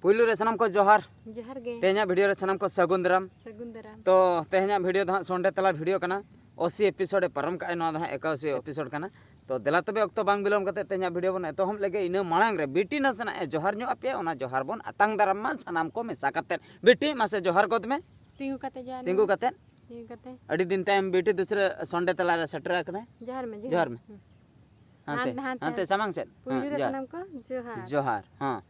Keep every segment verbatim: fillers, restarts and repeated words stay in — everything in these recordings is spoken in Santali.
ᱯᱩᱭᱞᱩ ᱨᱮ ᱥᱟᱱᱟᱢ ᱠᱚ ᱡᱚᱦᱟᱨ᱾ ᱡᱚᱦᱟᱨ ᱜᱮ᱾ ᱛᱮᱦᱮᱧᱟᱜ ᱵᱷᱤᱰᱤᱭᱳ ᱨᱮ ᱥᱟᱱᱟᱢ ᱠᱚ ᱥᱟᱹᱜᱩᱱ ᱫᱟᱨᱟᱢ᱾ ᱥᱟᱹᱜᱩᱱ ᱫᱟᱨᱟᱢ᱾ ᱛᱚ, ᱛᱮᱦᱮᱧᱟᱜ ᱵᱷᱤᱰᱤᱭᱳ ᱫᱚ ᱦᱟᱸᱜ ᱥᱚᱱᱰᱮ ᱛᱟᱞᱟ ᱵᱷᱤᱰᱤᱭᱳ ᱠᱟᱱᱟ᱾ ᱟᱥᱤ ᱮᱯᱤᱥᱳᱰ ᱮ ᱯᱟᱨᱚᱢ ᱠᱟᱜᱼᱟ, ᱱᱚᱣᱟ ᱫᱚ ᱦᱟᱸᱜ ᱮᱠᱟᱥᱤ ᱮᱯᱤᱥᱳᱰ ᱠᱟᱱᱟ᱾ ᱛᱚ, ᱫᱮᱞᱟ ᱛᱚᱵᱮ ᱚᱠᱛᱚ ᱵᱟᱝ ᱵᱤᱞᱚᱢ ᱠᱟᱛᱮ ᱛᱮᱦᱮᱧᱟᱜ ᱵᱷᱤᱰᱤᱭᱳ ᱵᱚᱱ ᱮᱛᱚᱦᱚᱵ ᱞᱮᱜᱮ᱾ ᱤᱱᱟᱹ ᱢᱟᱲᱟᱝ ᱨᱮ ᱵᱤᱴᱤ ᱱᱟᱥᱮᱱᱟᱜ ᱮ ᱡᱚᱦᱟᱨ ᱧᱚᱜ ᱟᱯᱮᱭᱟ, ᱚᱱᱟ ᱡᱚᱦᱟᱨ ᱵᱚᱱ ᱟᱛᱟᱝ ᱫᱟᱨᱟᱢ ᱢᱟ ᱥᱟᱱᱟᱢ ᱠᱚ ᱢᱮᱥᱟ ᱠᱟᱛᱮ᱾ ᱵᱤᱴᱤ, ᱢᱟᱥᱮ ᱡᱚᱦᱟᱨ ᱜᱚᱫ ᱢᱮ᱾ ᱛᱤᱸᱜᱩ ᱠᱟᱛᱮ ᱡᱚᱦᱟᱨ ᱛᱤᱸᱜᱩ ᱢᱮ᱾ ᱠᱟᱛᱮ᱾ ᱛᱤᱸᱜᱩ ᱠᱟᱛᱮ᱾ ᱟᱹᱰᱤ ᱫᱤᱱ ᱛᱟᱭᱚᱢ ᱵᱤᱴᱤ ᱫᱚᱥᱨᱟ ᱥᱚᱱᱰᱮ ᱛᱟᱞᱟ ᱨᱮ ᱥᱮᱴᱮᱨ ᱟᱠᱟᱱᱟᱭ᱾ ᱡᱚᱦᱟᱨ ᱢᱮ, ᱡᱚᱦᱟᱨ᱾ ᱡᱚᱦᱟᱨ ᱢᱮ᱾ ᱦᱩᱸ᱾ ᱦᱟᱱᱛᱮ, ᱦᱟᱱ-, ᱦᱟᱱᱛᱮ᱾ ᱦᱟᱱᱛᱮ ᱥᱟᱢᱟᱝ ᱥᱮᱫ᱾ ᱯᱩᱭᱞᱩ ᱦᱮᱸ, ᱨᱮ ᱡᱚᱦᱟᱨ᱾ ᱥᱟᱱᱟᱢ ᱠᱚ ᱡᱚᱦᱟᱨ᱾ ᱡᱚᱦᱟᱨ, ᱦᱚᱸ᱾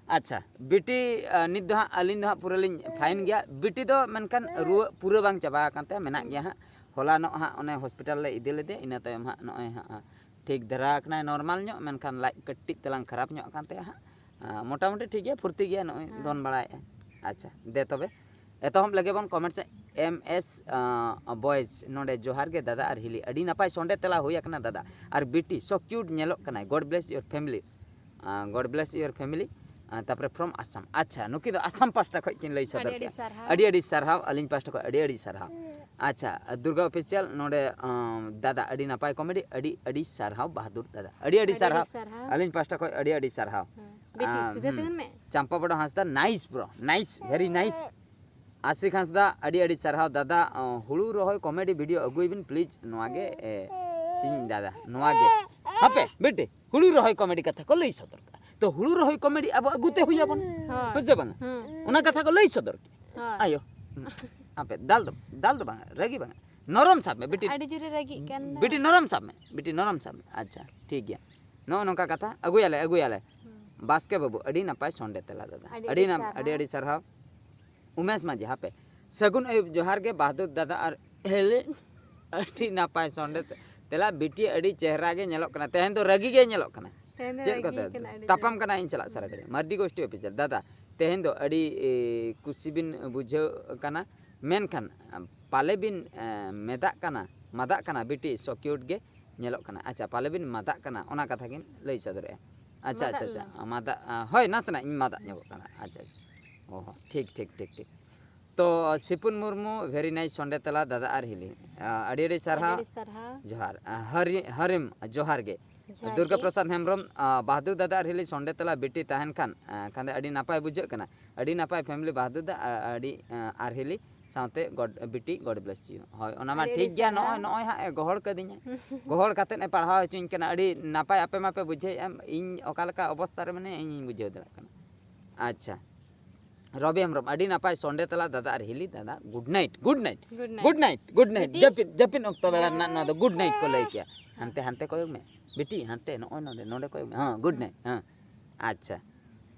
ᱟᱪᱪᱷᱟ, ᱵᱤᱴᱤ, ᱟ, ᱱᱤᱛ ᱫᱚ ᱦᱟᱸᱜ ᱟᱹᱞᱤᱧ ᱫᱚ ᱦᱟᱸᱜ ᱯᱩᱨᱟᱹ ᱞᱤᱧ fine ᱜᱮᱭᱟ᱾ ᱵᱤᱴᱤ ᱫᱚ ᱢᱮᱱᱠᱷᱟᱱ ᱨᱩᱣᱟᱹ ᱯᱩᱨᱟᱹ ᱵᱟᱝ ᱪᱟᱵᱟ ᱟᱠᱟᱱ ᱛᱟᱭᱟ, ᱢᱮᱱᱟᱜ ᱜᱮᱭᱟ ᱦᱟᱸᱜ᱾ ᱦᱚᱞᱟᱱᱚᱜ ᱦᱟᱸᱜ ᱚᱱᱮ ᱦᱚᱥᱯᱤᱴᱟᱞ ᱞᱮ ᱤᱫᱤ ᱞᱮᱫᱮᱭᱟ, ᱤᱱᱟᱹ ᱛᱟᱭᱚᱢ ᱦᱟᱸᱜ ᱱᱚᱜᱼᱚᱭ ᱦᱟᱸᱜ ᱴᱷᱤᱠ ᱫᱷᱟᱨᱟ ᱟᱠᱟᱱᱟᱭ, normal ᱧᱚᱜ, ᱢᱮᱱᱠᱷᱟᱱ ᱞᱟᱡ ᱠᱟᱹᱴᱤᱡ ᱛᱟᱞᱟᱝ ᱠᱷᱟᱨᱟᱯ ᱧᱚᱜ ᱟᱠᱟᱱ ᱛᱟᱭᱟ ᱦᱟᱸᱜ᱾ ᱟ, ᱢᱚᱴᱟᱢᱩᱴᱤ ᱴᱷᱤᱠ ᱜᱮᱭᱟ, ᱯᱷᱩᱨᱛᱤ ᱜᱮᱭᱟ, ᱱᱚᱜᱼᱚᱭ ᱦᱮᱸ᱾ ᱫᱚᱱ ᱵᱟᱲᱟᱭᱮᱫᱼᱟᱭ᱾ ᱟᱪᱪᱷᱟ, ᱫᱮ ᱛᱚᱵᱮ᱾ ᱮᱛᱚᱦᱚᱵ ᱞᱮᱜᱮ ᱵᱚᱱ comment ᱥᱮ, M S, ᱟᱸ, boys ᱱᱚᱰᱮ ᱡᱚᱦᱟᱨ ᱜᱮ ᱫᱟᱫᱟ ᱟᱨ ᱦᱤᱞᱤ, ᱟᱹᱰᱤ ᱱᱟᱯᱟᱭ ᱥᱚᱸᱰᱮ ᱛᱮᱞᱟ ᱦᱩᱭ ᱟᱠᱟᱱᱟ ᱫᱟᱫᱟ, ᱟᱨ ᱵᱤᱴᱤ so cute ᱧᱮᱞᱚᱜ ᱠᱟᱱᱟᱭ, God bless your family, ᱟᱸ, God bless your family, ᱟᱸ, ᱛᱟᱯᱚᱨᱮ from Assam᱾ ᱟᱪᱪᱷᱟ, ᱱᱩᱠᱤᱱ ᱫᱚ ᱟᱥᱟᱢ ᱯᱟᱥᱴᱟ ᱠᱷᱚᱱ ᱠᱤᱱ ᱞᱟᱹᱭ ᱥᱚᱫᱚᱨ ᱟᱹᱰᱤ ᱟᱹᱰᱤ ᱠᱮᱫᱼᱟ᱾ ᱥᱟᱨᱦᱟᱣ᱾ ᱟᱹᱰᱤ ᱟᱹᱰᱤ ᱥᱟᱨᱦᱟᱣ, ᱟᱹᱞᱤᱧ ᱯᱟᱥᱴᱟ ᱠᱷᱚᱱ ᱟᱹᱰᱤ ᱟᱹᱰᱤ ᱥᱟᱨᱦᱟᱣ᱾ ᱟᱪᱪᱷᱟ, ᱫᱩᱨᱜᱟ Official ᱱᱚᱰᱮ, ᱟᱸ, ᱫᱟᱫᱟ ᱟᱹᱰᱤ ᱱᱟᱯᱟᱭ comedy, ᱟᱹᱰᱤ ᱟᱹᱰᱤ ᱥᱟᱨᱦᱟᱣ ᱵᱟᱦᱟᱫᱩᱨ ᱫᱟᱫᱟ, ᱟᱹᱰᱤ ᱟᱹᱰᱤ ᱟᱹᱰᱤ ᱟᱹᱰᱤ ᱥᱟᱨᱦᱟᱣ᱾ ᱥᱟᱨᱦᱟᱣ᱾ ᱟᱹᱞᱤᱧ ᱯᱟᱥᱴᱟ ᱠᱷᱚᱱ ᱟᱹᱰᱤ ᱟᱹᱰᱤ ᱥᱟᱨᱦᱟᱣ᱾ ᱦᱮᱸ᱾ ᱵᱤᱴᱤ, ᱟᱸ, ᱥᱤᱫᱷᱟᱹ ᱦᱩᱸ᱾ ᱛᱤᱸᱜᱩᱱ ᱢᱮ᱾ ᱪᱟᱢᱯᱟ ᱵᱚᱲᱚ ᱦᱟᱸᱥᱫᱟ, nice bro, nice, very nice᱾ Asik ᱦᱟᱸᱥᱫᱟ, ᱟᱹᱰᱤ ᱟᱹᱰᱤ ᱥᱟᱨᱦᱟᱣ ᱫᱟᱫᱟ, ᱚ, ᱦᱩᱲᱩ ᱨᱚᱦᱚᱭ comedy video ᱟᱹᱜᱩᱭ ᱵᱤᱱ please, ᱱᱚᱣᱟ ᱜᱮ, ᱮ, ᱥᱤᱧ ᱫᱟᱫᱟ, ᱱᱚᱣᱟ ᱜᱮ᱾ ᱦᱟᱯᱮ, ᱵᱤᱴᱤ, ᱦᱩᱲᱩ ᱨᱚᱦᱚᱭ comedy ᱠᱟᱛᱷᱟ ᱠᱚ ᱞᱟᱹᱭ ᱥᱚᱫᱚᱨ ᱠᱟᱜᱼᱟ᱾ ᱛᱚ, ᱦᱩᱲᱩ ᱨᱚᱦᱚᱭ comedy ᱟᱵᱚ ᱟᱹᱜᱩ ᱛᱮ ᱦᱩᱭ ᱟᱵᱚᱱ᱾ ᱦᱳᱭ᱾ ᱦᱮᱸ ᱥᱮ ᱵᱟᱝᱟ? ᱦᱮᱸ᱾ ᱚᱱᱟ ᱠᱟᱛᱷᱟ ᱠᱚ ᱞᱟᱹᱭ ᱥᱚᱫᱚᱨ ᱠᱮᱫᱟ᱾ ᱦᱳᱭ᱾ ᱟᱭᱳ, ᱦᱟᱯᱮ, ᱫᱟᱞ ᱫᱚ, ᱫᱟᱞ ᱫᱚ ᱵᱟᱝᱟ, ᱨᱟᱹᱜᱤ ᱵᱟᱝᱟ᱾ ᱱᱚᱨᱚᱢ ᱥᱟᱵ ᱢᱮ, ᱵᱤᱴᱤ᱾ ᱟᱹᱰᱤ ᱡᱳᱨᱮ ᱨᱟᱹᱜᱤᱜ ᱠᱟᱱ ᱫᱚ᱾ ᱵᱤᱴᱤ, ᱱᱚᱨᱚᱢ ᱥᱟᱵ ᱢᱮ, ᱵᱤᱴᱤ, ᱱᱚᱨᱚᱢ ᱥᱟᱵ ᱢᱮ᱾ ᱟᱪᱪᱷᱟ, ᱴᱷᱤᱠ ᱜᱮᱭᱟ᱾ ᱱᱚᱜᱼᱚ ᱱᱚᱝᱠᱟ ᱠᱟᱛᱷᱟ, ᱟᱹᱜᱩᱭᱟᱞᱮ, ᱟᱹᱜᱩᱭᱟᱞᱮ᱾ ᱦᱩᱸ᱾ ᱵᱟᱥᱠᱮ ᱵᱟᱹᱵᱩ, ᱟᱹᱰᱤ ᱱᱟᱯᱟᱭ ᱥᱚᱸᱰᱮ ᱛᱮᱞᱟ ᱫᱟᱫᱟ᱾ ᱟᱹᱰᱤ ᱟᱹᱰᱤ ᱟᱹᱰᱤ ᱱᱟᱯ-, ᱥᱟᱨᱦᱟᱣ᱾ ᱟᱹᱰᱤ ᱟᱹᱰᱤ ᱥᱟᱨᱦᱟᱣ᱾ ᱩᱢᱮᱥ ᱢᱟᱹᱡᱷᱤ, ᱦᱟᱯᱮ᱾ ᱥᱟᱹᱜᱩᱱ ᱟᱹᱭᱩᱵ, ᱡᱚᱦᱟᱨ ᱜᱮ ᱵᱟᱦᱫᱩᱨ ᱫᱟᱫᱟ ᱟᱨ ᱦᱮᱞᱮ᱾ ᱟᱹᱰᱤ ᱱᱟᱯᱟᱭ ᱥᱚᱸᱰᱮ ᱛᱮ-, ᱛᱮᱞᱟ, ᱵᱤᱴᱤ ᱟᱹᱰᱤ ᱪᱮᱦᱨᱟ ᱜᱮ ᱧᱮᱞᱚᱜ ᱠᱟᱱᱟ᱾ ᱛᱮᱦᱮᱧ ᱫᱚ ᱨᱟᱹᱜᱤ ᱜᱮ ᱧᱮᱞᱚᱜ ᱠᱟᱱᱟ᱾ ᱛᱮᱦᱮᱧ ᱫᱚ ᱪᱮᱫ ᱨᱟᱹᱜᱤ ᱠᱚᱛᱮ? ᱠᱟᱱᱟ ᱟᱹᱰᱤ ᱛᱟᱯᱟᱢ ᱡᱳᱨ᱾ ᱠᱟᱱᱟ ᱤᱧ ᱥᱟᱞᱟᱜ ᱥᱟᱨᱟ ᱜᱷᱟᱹᱲᱤᱡ᱾ ᱢᱟᱨᱰᱤ ᱜᱳᱥᱴᱤ Official, ᱫᱟᱫᱟ, ᱛᱮᱦᱮᱧ ᱫᱚ ᱟᱹᱰᱤ, ᱮ, ᱠᱩᱥᱤ ᱵᱤᱱ ᱵᱩᱡᱷᱟᱹᱣ ᱠᱟᱱᱟ, ᱢᱮᱱᱠᱷᱟᱱ ᱯᱟᱞᱮ ᱵᱤᱱ, ᱮ, ᱢᱮᱫᱟᱜ ᱠᱟᱱᱟ, ᱢᱟᱫᱟᱜ ᱠᱟᱱᱟ, ᱵᱤᱴᱤ so cute ᱜᱮ ᱧᱮᱞᱚᱜ ᱠᱟᱱᱟ᱾ ᱟᱪᱪᱷᱟ, ᱯᱟᱞᱮ ᱵᱤᱱ ᱢᱟᱫᱟᱜ ᱠᱟᱱᱟ, ᱚᱱᱟ ᱠᱟᱛᱷᱟ ᱜᱤᱱ ᱞᱟᱹᱭ ᱥᱚᱫᱚᱨᱮᱜᱼᱟ᱾ ᱟᱪᱪᱷᱟ, ᱢᱟᱫᱟᱜ ᱟᱪᱪᱷᱟ, ᱟᱪᱪᱷᱟ, ᱞᱮᱱᱟ᱾ ᱢᱟᱫᱟᱜ, ᱟ, ᱦᱳᱭ, ᱱᱟᱥᱮᱱᱟᱜ ᱤᱧ ᱢᱟᱫᱟᱜ ᱧᱚᱜᱚᱜ ᱠᱟᱱᱟ᱾ ᱟᱪᱪᱷᱟ, ᱟᱪᱪᱷᱟ, ᱚ ᱦᱚᱸ, ᱴᱷᱤᱠ, ᱴᱷᱤᱠ, ᱴᱷᱤᱠ, ᱴᱷᱤᱠ᱾ ᱛᱚ, ᱥᱤᱯᱩᱱ ᱢᱩᱨᱢᱩ, very nice ᱥᱚᱸᱰᱮ ᱛᱮᱞᱟ, ᱫᱟᱫᱟ ᱟᱨ ᱦᱤᱞᱤ᱾ ᱟ, ᱟᱹᱰᱤ ᱟᱹᱰᱤ ᱥᱟᱨᱦᱟᱣ᱾ ᱟᱹᱰᱤ ᱟᱹᱰᱤ ᱥᱟᱨᱦᱟᱣ᱾ ᱡᱚᱦᱟᱨ᱾ ᱟ, ᱦᱟᱨᱤ-, ᱦᱟᱨᱤᱢ, ᱡᱚᱦᱟᱨ ᱜᱮ᱾ ᱡᱚᱦᱟᱨ ᱫᱩᱨᱜᱟ ᱜᱮ᱾ ᱯᱨᱚᱥᱟᱫᱽ ᱦᱮᱢᱵᱨᱚᱢ, ᱟ, ᱵᱟᱦᱫᱩᱨ ᱫᱟᱫᱟ ᱟᱨ ᱦᱤᱞᱤ ᱥᱚᱸᱰᱮ ᱛᱟᱞᱟ ᱵᱤᱴᱤ ᱛᱟᱦᱮᱱ ᱠᱷᱟᱱ, ᱟ, ᱠᱷᱟᱱ ᱫᱚ ᱟᱹᱰᱤ ᱱᱟᱯᱟᱭ ᱵᱩᱡᱷᱟᱹᱜ ᱠᱟᱱᱟ᱾ ᱟᱹᱰᱤ ᱱᱟᱯᱟᱭ family ᱵᱟᱦᱫᱩᱨ ᱫᱟ, ᱟ, ᱟᱹᱰᱤ, ᱟ, ᱟᱨ ᱦᱤᱞᱤ ᱥᱟᱶᱛᱮ God, ᱵᱤᱴᱤ God bless you᱾ ᱦᱳᱭ, ᱚᱱᱟ ᱢᱟ ᱟᱹᱰᱤ ᱴᱷᱤᱠ ᱟᱹᱰᱤ ᱜᱮᱭᱟ᱾ ᱥᱟᱨᱦᱟᱣ᱾ ᱱᱚᱜᱼᱚᱭ, ᱱᱚᱜᱼᱚᱭ ᱦᱟᱸᱜ ᱮ ᱜᱚᱦᱚᱲ ᱠᱟᱹᱫᱤᱧᱟ᱾ ᱜᱚᱦᱚᱲ ᱠᱟᱛᱮᱫ ᱮ ᱯᱟᱲᱦᱟᱣ ᱦᱚᱪᱚᱧ ᱠᱟᱱᱟ᱾ ᱟᱹᱰᱤ ᱱᱟᱯᱟᱭ, ᱟᱯᱮ ᱢᱟᱯᱮ ᱵᱩᱡᱷᱟᱹᱣᱮᱫᱼᱟ᱾ ᱤᱧ ᱚᱠᱟ ᱞᱮᱠᱟ ᱚᱵᱚᱥᱛᱟ ᱨᱮ ᱢᱮᱱᱟᱹᱧᱟ, ᱤᱧᱤᱧ ᱵᱩᱡᱷᱟᱹᱣ ᱫᱟᱲᱮᱭᱟᱜ ᱠᱟᱱᱟ᱾ ᱟᱪᱪᱷᱟ, ᱨᱚᱵᱤ ᱦᱮᱢᱵᱨᱚᱢ, ᱟᱹᱰᱤ ᱱᱟᱯᱟᱭ ᱥᱚᱸᱰᱮ ᱛᱟᱞᱟ ᱫᱟᱫᱟ ᱟᱨ ᱦᱤᱞᱤ ᱫᱟᱫᱟ, good night, good night, good night, good night, good night᱾ ᱵᱤᱴᱤ? ᱡᱟᱹᱯᱤᱫ, ᱡᱟᱹᱯᱤᱫ ᱚᱠᱛᱚ ᱵᱮᱲᱟ ᱨᱮᱱᱟᱜ ᱱᱚᱣᱟ ᱫᱚ good night ᱠᱚ ᱞᱟᱹᱭ ᱠᱮᱭᱟ᱾ ᱦᱟᱱᱛᱮ, ᱦᱟᱱᱛᱮ ᱠᱚᱭᱚᱜ ᱢᱮ ᱵᱤᱴᱤ, ᱦᱟᱱᱛᱮ, ᱱᱚᱜᱼᱚᱭ ᱱᱚᱰᱮ, ᱱᱚᱰᱮ ᱠᱚᱭᱚᱜ ᱢᱮ᱾ ᱦᱮᱸ, good night, ᱦᱮᱸ᱾ ᱟᱪᱪᱷᱟ,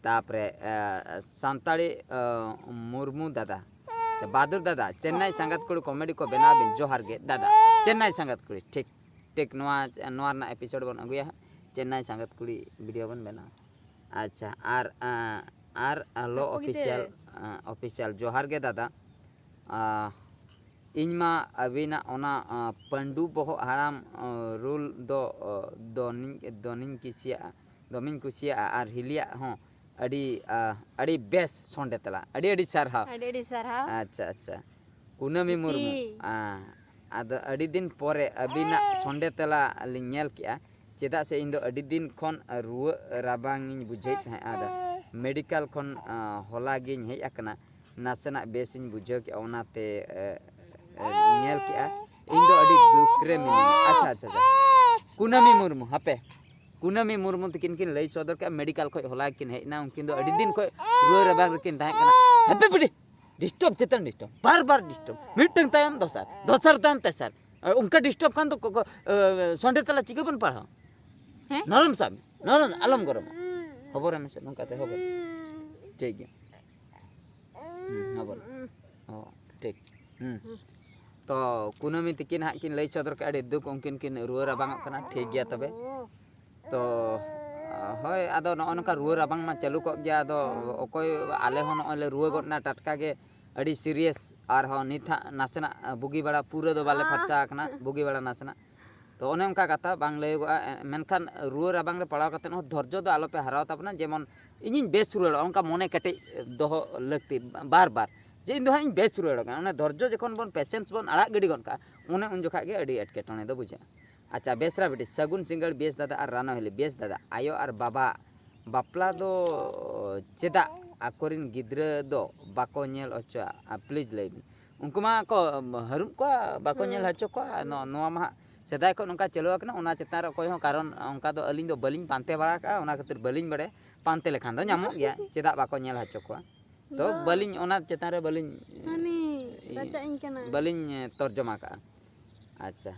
ᱛᱟᱯᱚᱨᱮ, ᱟ, ᱥᱟᱱᱛᱟᱲᱤ, ᱟ, ᱢᱩᱨᱢᱩ ᱫᱟᱫᱟ, ᱟᱪᱪᱷᱟ, ᱵᱟᱫᱩᱨ ᱫᱟᱫᱟ, ᱪᱮᱱᱱᱟᱭ ᱥᱟᱸᱜᱟᱛ ᱠᱩᱲᱤ comedy ᱠᱚ ᱵᱮᱱᱟᱣ ᱵᱤᱱ, ᱡᱚᱦᱟᱨ ᱜᱮ ᱫᱟᱫᱟ᱾ ᱪᱮᱱᱱᱟᱭ ᱥᱟᱸᱜᱟᱛ ᱠᱩᱲᱤ, ᱴᱷᱤᱠ, ᱴᱷᱤᱠ, ᱱᱚᱣᱟ, ᱱᱚᱣᱟ ᱨᱮᱱᱟᱜ episode ᱵᱚᱱ ᱟᱹᱜᱩᱭᱟ ᱦᱟᱸᱜ, ᱪᱮᱱᱱᱟᱭ ᱥᱟᱸᱜᱟᱛ ᱠᱩᱲᱤ video ᱵᱚᱱ ᱵᱮᱱᱟᱣᱟ᱾ ᱟᱪᱪᱷᱟ, ᱟᱨ, ᱟ, ᱟᱨ ᱟᱞᱚ ᱵᱟᱹᱵᱩ ᱜᱤᱫᱟᱹᱨ᱾ Official, ᱟ, official, ᱡᱚᱦᱟᱨ ᱜᱮ ᱫᱟᱫᱟ᱾ ᱟ, ᱤᱧ ᱢᱟ ᱟᱹᱵᱤᱱᱟᱜ ᱚᱱᱟ, ᱟ, ᱯᱟᱹᱱᱰᱩ ᱵᱚᱦᱚᱜ ᱦᱟᱲᱟᱢ, ᱟ, role ᱫᱚ, ᱟ, ᱫᱚᱱᱤᱧ, ᱫᱚᱱᱤᱧ ᱠᱩᱥᱤᱭᱟᱜᱼᱟ, ᱫᱚᱢᱮᱧ ᱠᱩᱥᱤᱭᱟᱜᱼᱟ᱾ ᱟᱨ ᱦᱤᱞᱤᱭᱟᱜ ᱦᱚᱸ ᱟᱹᱰᱤ, ᱟ, ᱟᱹᱰᱤ ᱵᱮᱥ ᱥᱚᱸᱰᱮ ᱛᱟᱞᱟ᱾ ᱟᱹᱰᱤ ᱟᱹᱰᱤ ᱥᱟᱨᱦᱟᱣ᱾ ᱟᱹᱰᱤ ᱟᱹᱰᱤ ᱥᱟᱨᱦᱟᱣ᱾ ᱟᱪᱪᱷᱟ, ᱟᱪᱪᱷᱟ᱾ ᱠᱩᱱᱟᱹᱢᱤ ᱵᱤᱴᱤ᱾ ᱢᱩᱨᱢᱩ, ᱟ, ᱟᱫᱚ ᱟᱹᱰᱤ ᱫᱤᱱ ᱯᱚᱨᱮ ᱟᱹᱵᱤᱱᱟᱜ ᱥᱚᱸᱰᱮ ᱛᱟᱞᱟ ᱞᱤᱧ ᱧᱮᱞ ᱠᱮᱜᱼᱟ, ᱪᱮᱫᱟᱜ ᱥᱮ ᱤᱧ ᱫᱚ ᱟᱹᱰᱤ ᱫᱤᱱ ᱠᱷᱚᱱ ᱨᱩᱣᱟᱹᱜ ᱨᱟᱵᱟᱝ ᱤᱧ ᱵᱩᱡᱷᱟᱹᱣᱮᱫ ᱛᱟᱦᱮᱸᱫ᱾ ᱟᱫᱚ medical ᱠᱷᱚᱱ, ᱟ, ᱦᱚᱞᱟ ᱜᱤᱧ ᱦᱮᱡ ᱟᱠᱟᱱᱟ, ᱱᱟᱥᱮᱱᱟᱜ ᱵᱮᱥ ᱤᱧ ᱵᱩᱡᱷᱟᱹᱣ ᱠᱮᱜᱼᱟ, ᱚᱱᱟᱛᱮ, ᱮ, ᱮ, ᱧᱮᱞ ᱠᱮᱜᱼᱟ᱾ ᱤᱧ ᱫᱚ ᱟᱹᱰᱤ ᱫᱩᱠ ᱨᱮ ᱢᱤᱱᱟᱹᱧᱟ᱾ ᱟᱪᱪᱷᱟ, ᱟᱪᱪᱷᱟ, ᱟᱪᱪᱷᱟ᱾ ᱠᱩᱱᱟᱹᱢᱤ ᱢᱩᱨᱢᱩ, ᱦᱟᱯᱮ, ᱠᱩᱱᱟᱹᱢᱤ ᱢᱩᱨᱢᱩ ᱛᱟᱹᱠᱤᱱ ᱠᱤᱱ ᱞᱟᱹᱭ ᱥᱚᱫᱚᱨ ᱠᱮᱜᱼᱟ, medical ᱠᱷᱚᱱ ᱦᱚᱞᱟ ᱠᱤᱱ ᱦᱮᱡ ᱮᱱᱟ, ᱩᱱᱠᱤᱱ ᱫᱚ ᱟᱹᱰᱤ ᱫᱤᱱ ᱠᱷᱚᱱ ᱨᱩᱣᱟᱹ ᱨᱟᱵᱟᱝ ᱨᱮᱠᱤᱱ ᱛᱟᱦᱮᱸ ᱠᱟᱱᱟ᱾ ᱦᱟᱯᱮ ᱵᱤᱴᱤ, disturb ᱪᱮᱛᱟᱱ disturb, ᱵᱟᱨ ᱵᱟᱨ disturb, ᱢᱤᱫᱴᱟᱝ ᱛᱟᱭᱚᱢ ᱫᱚᱥᱟᱨ, ᱫᱚᱥᱟᱨ ᱛᱟᱭᱚᱢ ᱛᱮᱥᱟᱨ᱾ ᱟᱨ ᱚᱱᱠᱟ disturb ᱠᱷᱟᱱ ᱫᱚ ᱠᱚ-, ᱠᱚ-, ᱮ, ᱥᱚᱸᱰᱮ ᱛᱟᱞᱟ ᱪᱤᱠᱟᱹ ᱵᱚᱱ ᱯᱟᱲᱦᱟᱣᱟ? ᱦᱮᱸ? ᱱᱚᱨᱚᱢ ᱥᱟᱵ ᱢᱮ, ᱱᱚᱨᱚᱢ, ᱟᱞᱚᱢ ᱜᱚᱨᱚᱢᱟ᱾ ᱦᱚᱵᱚᱨ ᱢᱮᱥᱮ, ᱱᱚᱝᱠᱟᱛᱮ ᱦᱚᱵᱚᱨ᱾ ᱴᱷᱤᱠ ᱜᱮᱭᱟ᱾ ᱦᱩᱸ, ᱦᱚᱵᱚᱨ᱾ ᱚ, ᱴᱷᱤᱠ᱾ ᱦᱩᱸ᱾ ᱛᱚ, ᱠᱩᱱᱟᱹᱢᱤ ᱛᱤᱠᱤᱱ ᱦᱟᱸᱜ ᱠᱤᱱ ᱞᱟᱹᱭ ᱥᱚᱫᱚᱨ ᱠᱮᱜᱼᱟ, ᱟᱹᱰᱤ ᱫᱩᱠ ᱩᱱᱠᱤᱱ ᱠᱤᱱ ᱨᱩᱣᱟᱹ ᱨᱟᱵᱟᱝᱚᱜ ᱠᱟᱱᱟ᱾ ᱴᱷᱤᱠ ᱜᱮᱭᱟ ᱛᱚᱵᱮ᱾ ᱛᱚ, ᱦᱳᱭ, ᱟᱫᱚ ᱱᱚᱜᱼᱚ ᱱᱚᱝᱠᱟ ᱨᱩᱣᱟᱹ ᱨᱟᱵᱟᱝ ᱢᱟ ᱪᱟᱹᱞᱩ ᱠᱚᱜ ᱜᱮᱭᱟ᱾ ᱟᱫᱚ ᱚᱠᱚᱭ, ᱟᱞᱮ ᱦᱚᱸ ᱱᱚᱜᱼᱚᱭ ᱞᱮ ᱨᱩᱣᱟᱹ ᱜᱚᱫ ᱮᱱᱟ ᱴᱟᱴᱠᱟ ᱜᱮ, ᱟᱹᱰᱤ serious᱾ ᱟᱨᱦᱚᱸ ᱱᱤᱛ ᱦᱟᱸᱜ ᱱᱟᱥᱮᱱᱟᱜ ᱵᱩᱜᱤ ᱵᱟᱲᱟ, ᱯᱩᱨᱟᱹ ᱫᱚ ᱵᱟᱞᱮ ᱯᱷᱟᱨᱪᱟ ᱟᱠᱟᱱᱟ, ᱵᱩᱜᱤ ᱵᱟᱲᱟ ᱱᱟᱥᱮᱱᱟᱜ᱾ ᱛᱚ, ᱚᱱᱮ ᱚᱱᱠᱟ ᱠᱟᱛᱷᱟ ᱵᱟᱝ ᱞᱟᱹᱭᱚᱜᱚᱜᱼᱟ, ᱮ, ᱢᱮᱱᱠᱷᱟᱱ ᱨᱩᱣᱟᱹ ᱨᱟᱵᱟᱝ ᱨᱮ ᱯᱟᱲᱟᱣ ᱠᱟᱛᱮᱫ ᱦᱚᱸ ᱫᱷᱳᱨᱡᱚ ᱫᱚ ᱟᱞᱚᱯᱮ ᱦᱟᱨᱟᱣ ᱛᱟᱵᱚᱱᱟ, ᱡᱮᱢᱚᱱ ᱤᱧᱤᱧ ᱵᱮᱥ ᱨᱩᱣᱟᱹᱲᱚᱜᱼᱟ, ᱚᱱᱠᱟ ᱢᱚᱱᱮ ᱠᱮᱴᱮᱡ ᱫᱚᱦᱚ ᱞᱟᱹᱠᱛᱤ ᱵᱟᱨ ᱵᱟᱨ, ᱡᱮ ᱤᱧ ᱫᱚ ᱦᱟᱸᱜ ᱤᱧ ᱵᱮᱥ ᱨᱩᱣᱟᱹᱲᱚᱜ ᱠᱟᱱᱟ᱾ ᱚᱱᱮ ᱫᱷᱳᱨᱡᱚ ᱡᱚᱠᱷᱚᱱ ᱵᱚᱱ, patience ᱵᱚᱱ ᱟᱲᱟᱜ ᱜᱤᱰᱤ ᱜᱚᱫ ᱠᱟᱜᱼᱟ, ᱚᱱᱮ ᱩᱱ ᱡᱚᱠᱷᱟᱜ ᱜᱮ ᱟᱹᱰᱤ ᱮᱴᱠᱮᱴᱚᱬᱮ ᱫᱚ ᱵᱩᱡᱷᱟᱹᱜᱼᱟ᱾ ᱟᱪᱪᱷᱟ, ᱵᱮᱥᱨᱟ ᱵᱤᱴᱤ, ᱥᱟᱹᱜᱩᱱ ᱥᱤᱸᱜᱟᱹᱲ ᱵᱮᱥ ᱫᱟᱫᱟ ᱟᱨ ᱨᱟᱱᱚ ᱦᱤᱞᱤ᱾ ᱵᱮᱥ ᱫᱟᱫᱟ, ᱟᱭᱳ ᱟᱨ ᱵᱟᱵᱟ ᱵᱟᱯᱞᱟ ᱫᱚ ᱪᱮᱫᱟᱜ ᱟᱠᱚᱨᱮᱱ ᱜᱤᱫᱽᱨᱟᱹ ᱫᱚ ᱵᱟᱠᱚ ᱧᱮᱞ ᱦᱚᱪᱚᱣᱟᱜᱼᱟ? Please ᱞᱟᱹᱭ ᱵᱤᱱ᱾ ᱩᱱᱠᱩ ᱢᱟ ᱠᱚ ᱦᱟᱹᱨᱩᱵ ᱠᱚᱣᱟ, ᱵᱟᱠᱚ ᱧᱮᱞ ᱦᱚᱪᱚ ᱠᱚᱣᱟ᱾ ᱱᱚ-, ᱱᱚᱣᱟ ᱢᱟ ᱦᱟᱸᱜ ᱥᱮᱫᱟᱭ ᱠᱷᱚᱱ ᱱᱚᱝᱠᱟ ᱪᱟᱹᱞᱩ ᱟᱠᱟᱱᱟ, ᱚᱱᱟ ᱪᱮᱛᱟᱱ ᱨᱮ ᱚᱠᱚᱭ ᱦᱚᱸ ᱠᱟᱨᱚᱱ ᱚᱱᱠᱟ ᱫᱚ ᱟᱹᱞᱤᱧ ᱫᱚ ᱵᱟᱹᱞᱤᱧ ᱯᱟᱱᱛᱮ ᱵᱟᱲᱟ ᱠᱟᱜᱼᱟ, ᱚᱱᱟ ᱠᱷᱟᱹᱛᱤᱨ ᱵᱟᱹᱞᱤᱧ ᱵᱟᱲᱟᱭᱟ᱾ ᱯᱟᱱᱛᱮ ᱞᱮᱠᱷᱟᱱ ᱫᱚ ᱧᱟᱢᱚᱜ ᱜᱮᱭᱟ, ᱪᱮᱫᱟᱜ ᱵᱟᱠᱚ ᱧᱮᱞ ᱦᱚᱪᱚ ᱠᱚᱣᱟ? ᱛᱚ ᱵᱟᱹᱞᱤᱧ, ᱚᱱᱟ ᱪᱮᱛᱟᱱ ᱨᱮ ᱵᱟᱹᱞᱤᱧ, ᱦᱟᱹᱱᱤ ᱨᱟᱪᱟᱜ ᱤᱧ ᱠᱟᱱᱟ᱾ ᱵᱟᱹᱞᱤᱧ ᱛᱚᱨᱡᱚᱢᱟ ᱠᱟᱜᱼᱟ᱾ ᱟᱪᱪᱷᱟ,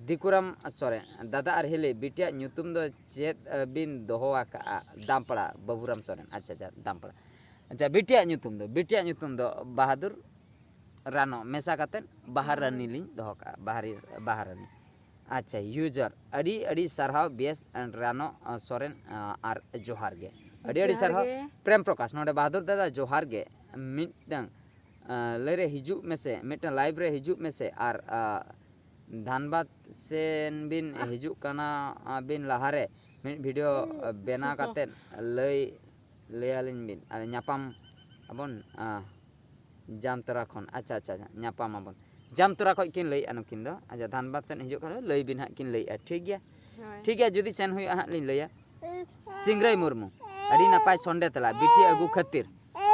ᱫᱤᱠᱩᱨᱟᱢ ᱥᱚᱨᱮᱱ, ᱫᱟᱫᱟ ᱟᱨ ᱦᱤᱞᱤ, ᱵᱤᱴᱤᱭᱟᱜ ᱧᱩᱛᱩᱢ ᱫᱚ ᱪᱮᱫ, ᱮ, ᱵᱤᱱ ᱫᱚᱦᱚ ᱟᱠᱟᱜᱼᱟ? ᱫᱟᱢᱯᱟᱲᱟ, ᱵᱟᱹᱵᱩᱨᱟᱢ ᱥᱚᱨᱮᱱ᱾ ᱟᱪᱪᱷᱟ, ᱟᱪᱪᱷᱟ, ᱫᱟᱢᱯᱟᱲᱟ᱾ ᱟᱪᱪᱷᱟ, ᱵᱤᱴᱤᱭᱟᱜ ᱧᱩᱛᱩᱢ ᱫᱚ, ᱵᱤᱴᱤᱭᱟᱜ ᱧᱩᱛᱩᱢ ᱫᱚ ᱵᱟᱦᱟᱫᱩᱨ ᱨᱟᱱᱚ ᱢᱮᱥᱟ ᱠᱟᱛᱮᱫ ᱵᱟᱦᱟ ᱨᱟᱱᱤ ᱞᱤᱧ ᱫᱚᱦᱚ ᱠᱟᱜᱼᱟ, ᱵᱟᱦᱟ ᱨᱤ-, ᱵᱟᱦᱟ ᱨᱟᱱᱤ᱾ ᱟᱪᱪᱷᱟ, user, ᱟᱹᱰᱤ ᱟᱹᱰᱤ ᱥᱟᱨᱦᱟᱣ ᱵᱮᱥ and ᱨᱟᱱᱚ, ᱟ, ᱥᱚᱨᱮᱱ, ᱟ, ᱟᱨ ᱡᱚᱦᱟᱨ ᱜᱮ᱾ ᱟᱹᱰᱤ ᱟᱹᱰᱤ ᱡᱚᱦᱟᱨ ᱥᱟᱨᱦᱟᱣ᱾ ᱜᱮ᱾ ᱯᱨᱮᱢ ᱯᱨᱚᱠᱟᱥ, ᱱᱚᱰᱮ ᱵᱟᱦᱟᱫᱩᱨ ᱫᱟᱫᱟ ᱡᱚᱦᱟᱨ ᱜᱮ᱾ ᱢᱤᱫᱴᱟᱝ, ᱟ, ᱞᱟᱹᱭ ᱨᱮ ᱦᱤᱡᱩᱜ ᱢᱮᱥᱮ, ᱢᱤᱫᱴᱟᱝ live ᱨᱮ ᱦᱤᱡᱩᱜ ᱢᱮᱥᱮ ᱟᱨ, ᱟ, ᱫᱷᱟᱱᱵᱟᱫᱽ ᱥᱮᱱ ᱵᱤᱱ ᱦᱤᱡᱩᱜ ᱠᱟᱱᱟ, ᱟ, ᱵᱤᱱ ᱞᱟᱦᱟᱨᱮ ᱢᱤᱫ video, ᱟ, ᱵᱮᱱᱟᱣ ᱠᱟᱛᱮᱫ ᱞᱟᱹᱭ, ᱞᱟᱹᱭ ᱟᱹᱞᱤᱧ ᱵᱤᱱ᱾ ᱟᱨ ᱧᱟᱯᱟᱢ ᱟᱵᱚᱱ, ᱟ, ᱡᱟᱢᱛᱚᱨᱟ ᱠᱷᱚᱱ᱾ ᱟᱪᱪᱷᱟ, ᱟᱪᱪᱷᱟ, ᱟᱪᱪᱷᱟ, ᱧᱟᱯᱟᱢ ᱟᱵᱚᱱ᱾ ᱡᱟᱢᱛᱚᱨᱟ ᱠᱷᱚᱱ ᱠᱤᱱ ᱞᱟᱹᱭᱮᱫᱼᱟ ᱱᱩᱠᱤᱱ ᱫᱚ᱾ ᱟᱪᱪᱷᱟ, ᱫᱷᱟᱱᱵᱟᱫᱽ ᱥᱮᱫ ᱦᱤᱡᱩᱜ ᱠᱷᱟᱱ ᱞᱟᱹᱭ ᱵᱤᱱ ᱦᱟᱸᱜ ᱠᱤᱱ ᱞᱟᱹᱭᱮᱫᱼᱟ, ᱴᱷᱤᱠ ᱜᱮᱭᱟ? ᱦᱳᱭ᱾ ᱴᱷᱤᱠ ᱜᱮᱭᱟ, ᱡᱩᱫᱤ ᱥᱮᱱ ᱦᱩᱭᱩᱜᱼᱟ ᱦᱟᱸᱜ ᱞᱤᱧ ᱞᱟᱹᱭᱟ᱾ ᱥᱤᱝᱨᱟᱹᱭ ᱢᱩᱨᱢᱩ, ᱟᱹᱰᱤ ᱱᱟᱯᱟᱭ ᱥᱚᱱᱰᱮ ᱛᱮᱞᱟ, ᱵᱤᱴᱤ ᱟᱹᱜᱩ ᱠᱷᱟᱹᱛᱤᱨ᱾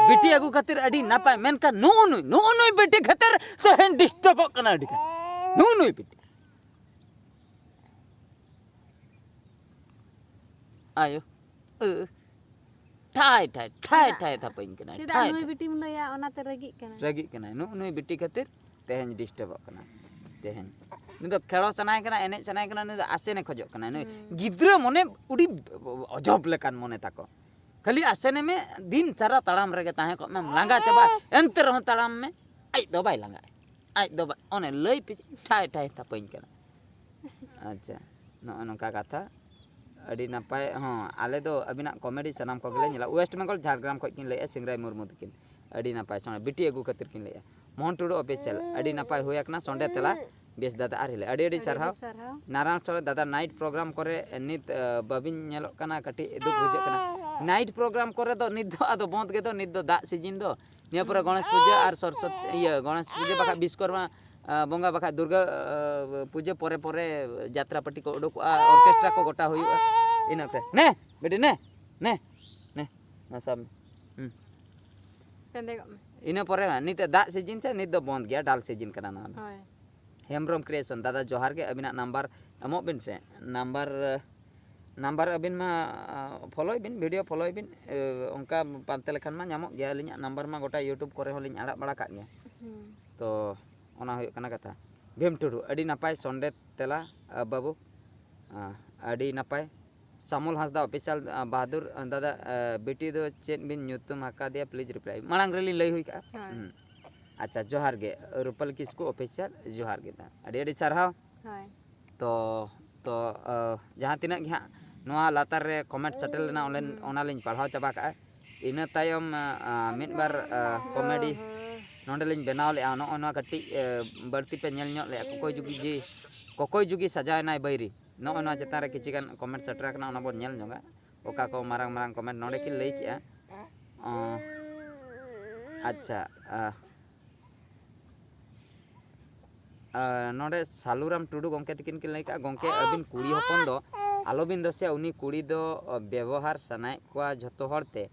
ᱵᱤᱴᱤ ᱟᱹᱜᱩ ᱠᱷᱟᱹᱛᱤᱨ ᱟᱹᱰᱤ ᱱᱟᱯᱟᱭ, ᱢᱮᱱᱠᱷᱟᱱ ᱱᱩᱜᱼᱩ ᱱᱩᱭ, ᱱᱩᱜᱼᱩ ᱱᱩᱭ ᱵᱤᱴᱤ ᱠᱷᱟᱹᱛᱤᱨ ᱛᱮᱦᱮᱧ ᱰᱤᱥᱴᱟᱵᱚᱜ ᱠᱟᱱᱟ ᱟᱹᱰᱤ ᱜᱟᱱ᱾ ᱱᱩᱜᱼᱩ ᱱᱩᱭ ᱵᱤᱴᱤ᱾ ᱟᱭᱳ, ᱟᱹ, ᱴᱷᱟᱭ, ᱴᱷᱟᱭ, ᱴᱷᱟᱭ, ᱪᱮᱫᱟᱜ? ᱴᱷᱟᱭ ᱛᱷᱟᱯᱟᱹᱧ ᱠᱟᱱᱟᱭ, ᱪᱮᱫᱟᱜ ᱴᱷᱟᱭ, ᱱᱩᱭ ᱴᱷᱟᱭ᱾ ᱵᱤᱴᱤᱢ ᱞᱟᱹᱭᱟ, ᱚᱱᱟᱛᱮ ᱨᱟᱹᱜᱤᱜ ᱠᱟᱱᱟᱭ? ᱨᱟᱹᱜᱤᱜ ᱠᱟᱱᱟᱭ, ᱱᱩᱜᱼᱩ ᱱᱩᱭ ᱵᱤᱴᱤ ᱠᱷᱟᱹᱛᱤᱨ ᱛᱮᱦᱮᱧ ᱰᱤᱥᱴᱟᱵᱚᱜ ᱠᱟᱱᱟ᱾ ᱛᱮᱦᱮᱧ ᱱᱩᱭ ᱫᱚ ᱠᱷᱮᱲᱚ ᱥᱟᱱᱟᱭᱮ ᱠᱟᱱᱟ, ᱮᱱᱮᱡ ᱥᱟᱱᱟᱭᱮ ᱠᱟᱱᱟ, ᱱᱩᱭ ᱫᱚ ᱟᱥᱮᱱᱮ ᱠᱷᱚᱡᱚᱜ ᱠᱟᱱᱟ᱾ ᱱᱩᱭ ᱦᱩᱸ᱾ ᱜᱤᱫᱽᱨᱟᱹ ᱢᱚᱱᱮ ᱩᱰᱤ ᱚᱡᱚᱵ ᱞᱮᱠᱟᱱ ᱢᱚᱱᱮ ᱛᱟᱠᱚ᱾ ᱠᱷᱟᱹᱞᱤ ᱟᱥᱮᱱᱮ ᱢᱮ, ᱫᱤᱱ ᱥᱟᱨᱟ ᱛᱟᱲᱟᱢ ᱨᱮᱜᱮ ᱛᱟᱦᱮᱸ ᱠᱚᱜ ᱢᱮ, ᱞᱟᱸᱜᱟ ᱪᱟᱵᱟ, ᱮᱱᱛᱮ ᱨᱮᱦᱚᱸ ᱛᱟᱲᱟᱢ ᱢᱮ, ᱟᱡ ᱫᱚ ᱵᱟᱭ ᱞᱟᱸᱜᱟᱜᱼᱟ᱾ ᱟᱡ ᱫᱚ ᱵᱟ-, ᱚᱱᱮ ᱞᱟᱹᱭ ᱯᱮ, ᱴᱷᱟᱭ ᱴᱷᱟᱭ ᱛᱷᱟᱯᱟᱹᱧ ᱠᱟᱱᱟ᱾ ᱟᱪᱪᱷᱟ, ᱱᱚᱜᱼᱚ ᱱᱚᱝᱠᱟ ᱠᱟᱛᱷᱟ᱾ ᱟᱹᱰᱤ ᱱᱟᱯᱟᱭ᱾ ᱦᱚᱸ, ᱟᱞᱮ ᱫᱚ ᱟᱹᱵᱤᱱᱟᱜ comedy ᱥᱟᱱᱟᱢ ᱠᱚᱜᱮᱞᱮ ᱧᱮᱞᱟ᱾ West Bengal, ᱡᱷᱟᱲᱜᱨᱟᱢ ᱠᱷᱚᱱ ᱠᱤᱱ ᱞᱟᱹᱭᱮᱫᱼᱟ, ᱥᱤᱝᱨᱟᱭ ᱢᱩᱨᱢᱩ ᱛᱟᱹᱠᱤᱱ᱾ ᱟᱹᱰᱤ ᱱᱟᱯᱟᱭ, ᱥᱚᱸᱜᱮ ᱵᱤᱴᱤ ᱟᱹᱜᱩ ᱠᱷᱟᱹᱛᱤᱨ ᱠᱤᱱ ᱞᱟᱹᱭᱮᱫᱼᱟ᱾ ᱢᱳᱦᱚᱱ ᱴᱩᱰᱩ Official, ᱟᱹᱰᱤ ᱱᱟᱯᱟᱭ ᱦᱩᱭ ᱟᱠᱟᱱᱟ ᱥᱚᱸᱰᱮ ᱛᱮᱞᱟ᱾ ᱵᱮᱥ ᱫᱟᱫᱟ ᱟᱨ ᱦᱤᱞᱟᱹ, ᱟᱹᱰᱤ ᱟᱹᱰᱤ ᱟᱹᱰᱤ ᱥᱟᱨᱦᱟᱣ᱾ ᱟᱹᱰᱤ ᱥᱟᱨᱦᱟᱣ᱾ ᱱᱟᱨᱟᱭᱚᱱ ᱥᱚᱨᱮᱱ, ᱫᱟᱫᱟ, night program ᱠᱚᱨᱮ ᱱᱤᱛ, ᱟᱹ, ᱵᱟᱹᱵᱤᱱ ᱧᱮᱞᱚᱜ ᱠᱟᱱᱟ, ᱠᱟᱹᱴᱤᱡ ᱫᱩᱠ ᱵᱩᱡᱷᱟᱹᱜ ᱠᱟᱱᱟ᱾ Night program ᱠᱚᱨᱮ ᱫᱚ ᱱᱤᱛ ᱫᱚ ᱟᱫᱚ ᱵᱚᱱᱫᱽ ᱜᱮᱫᱚ, ᱱᱤᱛ ᱫᱚ ᱫᱟᱜ season ᱫᱚ᱾ ᱱᱤᱭᱟᱹ ᱯᱚᱨᱮ ᱜᱚᱬᱮᱥ ᱯᱩᱡᱟᱹ ᱟᱨ ᱥᱚᱨᱚᱥᱚᱛᱤ, ᱤᱭᱟᱹ, ᱜᱚᱬᱮᱥ ᱯᱩᱡᱟᱹ ᱵᱟᱠᱷᱟᱡ ᱵᱤᱥᱠᱚᱨᱢᱟ, ᱟᱸ, ᱵᱚᱸᱜᱟ ᱵᱟᱠᱷᱟᱡ ᱫᱩᱨᱜᱟᱹ, ᱟᱸ, ᱯᱩᱡᱟᱹ ᱯᱚᱨᱮ ᱯᱚᱨᱮ ᱡᱟᱛᱨᱟ ᱯᱟᱹᱴᱤ ᱠᱚ ᱩᱰᱩᱠᱚᱜᱼᱟ, ᱚᱨᱠᱮᱥᱴᱨᱟ ᱠᱚ ᱜᱚᱴᱟ ᱦᱩᱭᱩᱜᱼᱟ᱾ ᱤᱱᱟᱹ ᱚᱠᱛᱮ, ᱱᱮ, ᱵᱤᱴᱤ, ᱱᱮ, ᱱᱮ, ᱱᱮ, ᱢᱟ ᱥᱟᱵ ᱢᱮ᱾ ᱦᱩᱸ᱾ ᱯᱮᱸᱫᱮ ᱠᱟᱜ ᱢᱮ᱾ ᱤᱱᱟᱹ ᱯᱚᱨᱮ ᱱᱤᱛᱚᱜ ᱫᱟᱜ ᱥᱤᱡᱤᱱ ᱥᱮ, ᱱᱤᱛ ᱫᱚ ᱵᱚᱱᱫ ᱜᱮᱭᱟ, ᱰᱟᱞ ᱥᱤᱡᱤᱱ ᱠᱟᱱᱟ ᱱᱚᱣᱟ ᱫᱚ᱾ ᱦᱳᱭ᱾ ᱦᱮᱢᱵᱨᱚᱢ ᱠᱨᱤᱭᱮᱥᱚᱱ, ᱫᱟᱫᱟ ᱡᱚᱦᱟᱨ ᱜᱮ, ᱟᱹᱵᱤᱱᱟᱜ ᱱᱟᱢᱵᱟᱨ ᱮᱢᱚᱜ ᱵᱤᱱ ᱥᱮ᱾ ᱱᱟᱢᱵᱟᱨ, ᱱᱟᱢᱵᱟᱨ ᱟᱹᱵᱤᱱ ᱢᱟ, ᱟᱸ, ᱯᱷᱚᱞᱳᱭ ᱵᱤᱱ, ᱵᱷᱤᱰᱤᱭᱳ ᱯᱷᱚᱞᱳᱭ ᱵᱤᱱ, ᱮ, ᱚᱱᱠᱟ ᱯᱟᱱᱛᱮ ᱞᱮᱠᱷᱟᱱ ᱢᱟ ᱧᱟᱢᱚᱜ ᱜᱮᱭᱟ᱾ ᱟᱹᱞᱤᱧᱟᱜ ᱱᱟᱢᱵᱟᱨ ᱢᱟ ᱜᱚᱴᱟ YouTube ᱠᱚᱨᱮ ᱦᱚᱸᱞᱤᱧ ᱟᱲᱟᱜ ᱵᱟᱲᱟ ᱠᱟᱜ ᱜᱮᱭᱟ᱾ ᱦᱩᱸ᱾ ᱛᱚ ᱚᱱᱟ ᱦᱩᱭᱩᱜ ᱠᱟᱱᱟ ᱠᱟᱛᱷᱟ᱾ ᱵᱷᱤᱢ ᱴᱩᱰᱩ, ᱟᱹᱰᱤ ᱱᱟᱯᱟᱭ ᱥᱚᱱᱰᱮ ᱛᱮᱞᱟ, ᱟ, ᱵᱟᱹᱵᱩ᱾ ᱟ, ᱟᱹᱰᱤ ᱱᱟᱯᱟᱭ᱾ ᱥᱟᱢᱩᱞ ᱦᱟᱸᱥᱫᱟ ᱚᱯᱷᱤᱥᱤᱭᱟᱞ, ᱟ, ᱵᱟᱦᱟᱫᱩᱨ, ᱟ, ᱫᱟᱫᱟ, ᱟ, ᱵᱤᱴᱤ ᱫᱚ ᱪᱮᱫ ᱵᱤᱱ ᱧᱩᱛᱩᱢ ᱟᱠᱟᱫᱮᱭᱟ? Please reply. ᱢᱟᱲᱟᱝ ᱨᱮᱞᱤᱧ ᱞᱟᱹᱭ ᱦᱩᱭ ᱠᱟᱜᱼᱟ᱾ ᱦᱳᱭ᱾ ᱦᱩᱸ᱾ ᱟᱪᱪᱷᱟ, ᱡᱚᱦᱟᱨ ᱜᱮ ᱨᱩᱯᱟᱞᱤ ᱠᱤᱥᱠᱩ ᱚᱯᱷᱤᱥᱤᱭᱟᱞ, ᱡᱚᱦᱟᱨ ᱜᱮ ᱫᱟ, ᱟᱹᱰᱤ ᱟᱹᱰᱤ ᱥᱟᱨᱦᱟᱣ᱾ ᱦᱳᱭ᱾ ᱛᱚ, ᱛᱚ, ᱟ, ᱡᱟᱦᱟᱸ ᱛᱤᱱᱟᱹᱜ ᱜᱮ ᱦᱟᱸᱜ ᱱᱚᱣᱟ ᱞᱟᱛᱟᱨ ᱨᱮ ᱠᱚᱢᱮᱱᱴ ᱥᱮᱴᱮᱨ ᱞᱮᱱᱟ, ᱚᱸᱰᱮ, ᱦᱩᱸ᱾ ᱚᱱᱟᱞᱤᱧ ᱯᱟᱲᱦᱟᱣ ᱪᱟᱵᱟ ᱠᱟᱜᱼᱟ᱾ ᱤᱱᱟᱹ ᱛᱟᱭᱚᱢ, ᱟ, ᱟ, ᱢᱤᱫ ᱵᱟᱨ, ᱟ, ᱠᱚᱢᱮᱰᱤ ᱱᱚᱸᱰᱮᱞᱤᱧ ᱵᱮᱱᱟᱣ ᱞᱮᱜᱼᱟ᱾ ᱱᱚᱜᱼᱚ ᱱᱚᱣᱟ ᱠᱟᱹᱴᱤᱡ, ᱟ, ᱵᱟᱹᱲᱛᱤ ᱯᱮ ᱧᱮᱞ ᱧᱚᱜ ᱞᱮᱜᱼᱟ, ᱠᱚᱠᱚᱭ ᱡᱩᱜᱤ ᱡᱤ, ᱠᱚᱠᱚᱭ ᱡᱩᱜᱤ ᱥᱟᱡᱟᱣᱮᱱᱟᱭ ᱵᱟᱹᱭᱨᱤ᱾ ᱱᱚᱜᱼᱚ ᱱᱚᱣᱟ ᱪᱮᱛᱟᱱ ᱨᱮ ᱠᱤᱪᱷᱤ ᱜᱟᱱ ᱠᱚᱢᱮᱱᱴ ᱥᱮᱴᱮᱨ ᱟᱠᱟᱱᱟ, ᱚᱱᱟ ᱵᱚᱱ ᱧᱮᱞ ᱧᱚᱜᱟ᱾ ᱚᱠᱟ ᱠᱚ ᱢᱟᱨᱟᱝ ᱢᱟᱨᱟᱝ ᱠᱚᱢᱮᱱᱴ ᱱᱚᱸᱰᱮ ᱠᱤᱱ ᱞᱟᱹᱭ ᱠᱮᱜᱼᱟ᱾ ᱚ, ᱟᱪᱪᱷᱟ, ᱟ, ᱟ, ᱱᱚᱰᱮ ᱥᱟᱞᱩᱨᱟᱢ ᱴᱩᱰᱩ ᱜᱚᱢᱠᱮ ᱛᱟᱹᱠᱤᱱ ᱠᱤᱱ ᱞᱟᱹᱭ ᱠᱟᱜᱼᱟ, ᱜᱚᱢᱠᱮ, ᱟᱹᱵᱤᱱ ᱠᱩᱲᱤ ᱦᱚᱯᱚᱱ ᱫᱚ ᱟᱞᱚᱵᱤᱱ ᱫᱳᱥᱮᱭᱟ, ᱩᱱᱤ ᱠᱩᱲᱤ ᱫᱚ ᱵᱮᱵᱚᱦᱟᱨ ᱥᱟᱱᱟᱭᱮᱫ ᱠᱚᱣᱟ ᱡᱷᱚᱛᱚ ᱦᱚᱲ ᱛᱮ,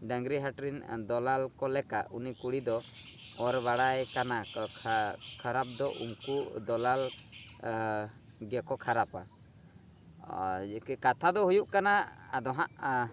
ᱰᱟᱹᱝᱨᱤ ᱦᱟᱴ ᱨᱤᱱ ᱫᱚᱞᱟᱞ ᱠᱚ ᱞᱮᱠᱟ᱾ ᱩᱱᱤ ᱠᱩᱲᱤ ᱫᱚ ᱚᱨ ᱵᱟᱲᱟᱭ ᱠᱟᱱᱟ ᱠᱚ, ᱠᱷᱟ-, ᱠᱷᱟᱨᱟᱯ ᱫᱚ ᱩᱱᱠᱩ ᱫᱚᱞᱟᱞ, ᱟ, ᱜᱮᱠᱚ ᱠᱷᱟᱨᱟᱯᱟ᱾ ᱟᱨ ᱠᱟᱛᱷᱟ ᱫᱚ ᱦᱩᱭᱩᱜ ᱠᱟᱱᱟ, ᱟᱫᱚ ᱦᱟᱸᱜ, ᱟ,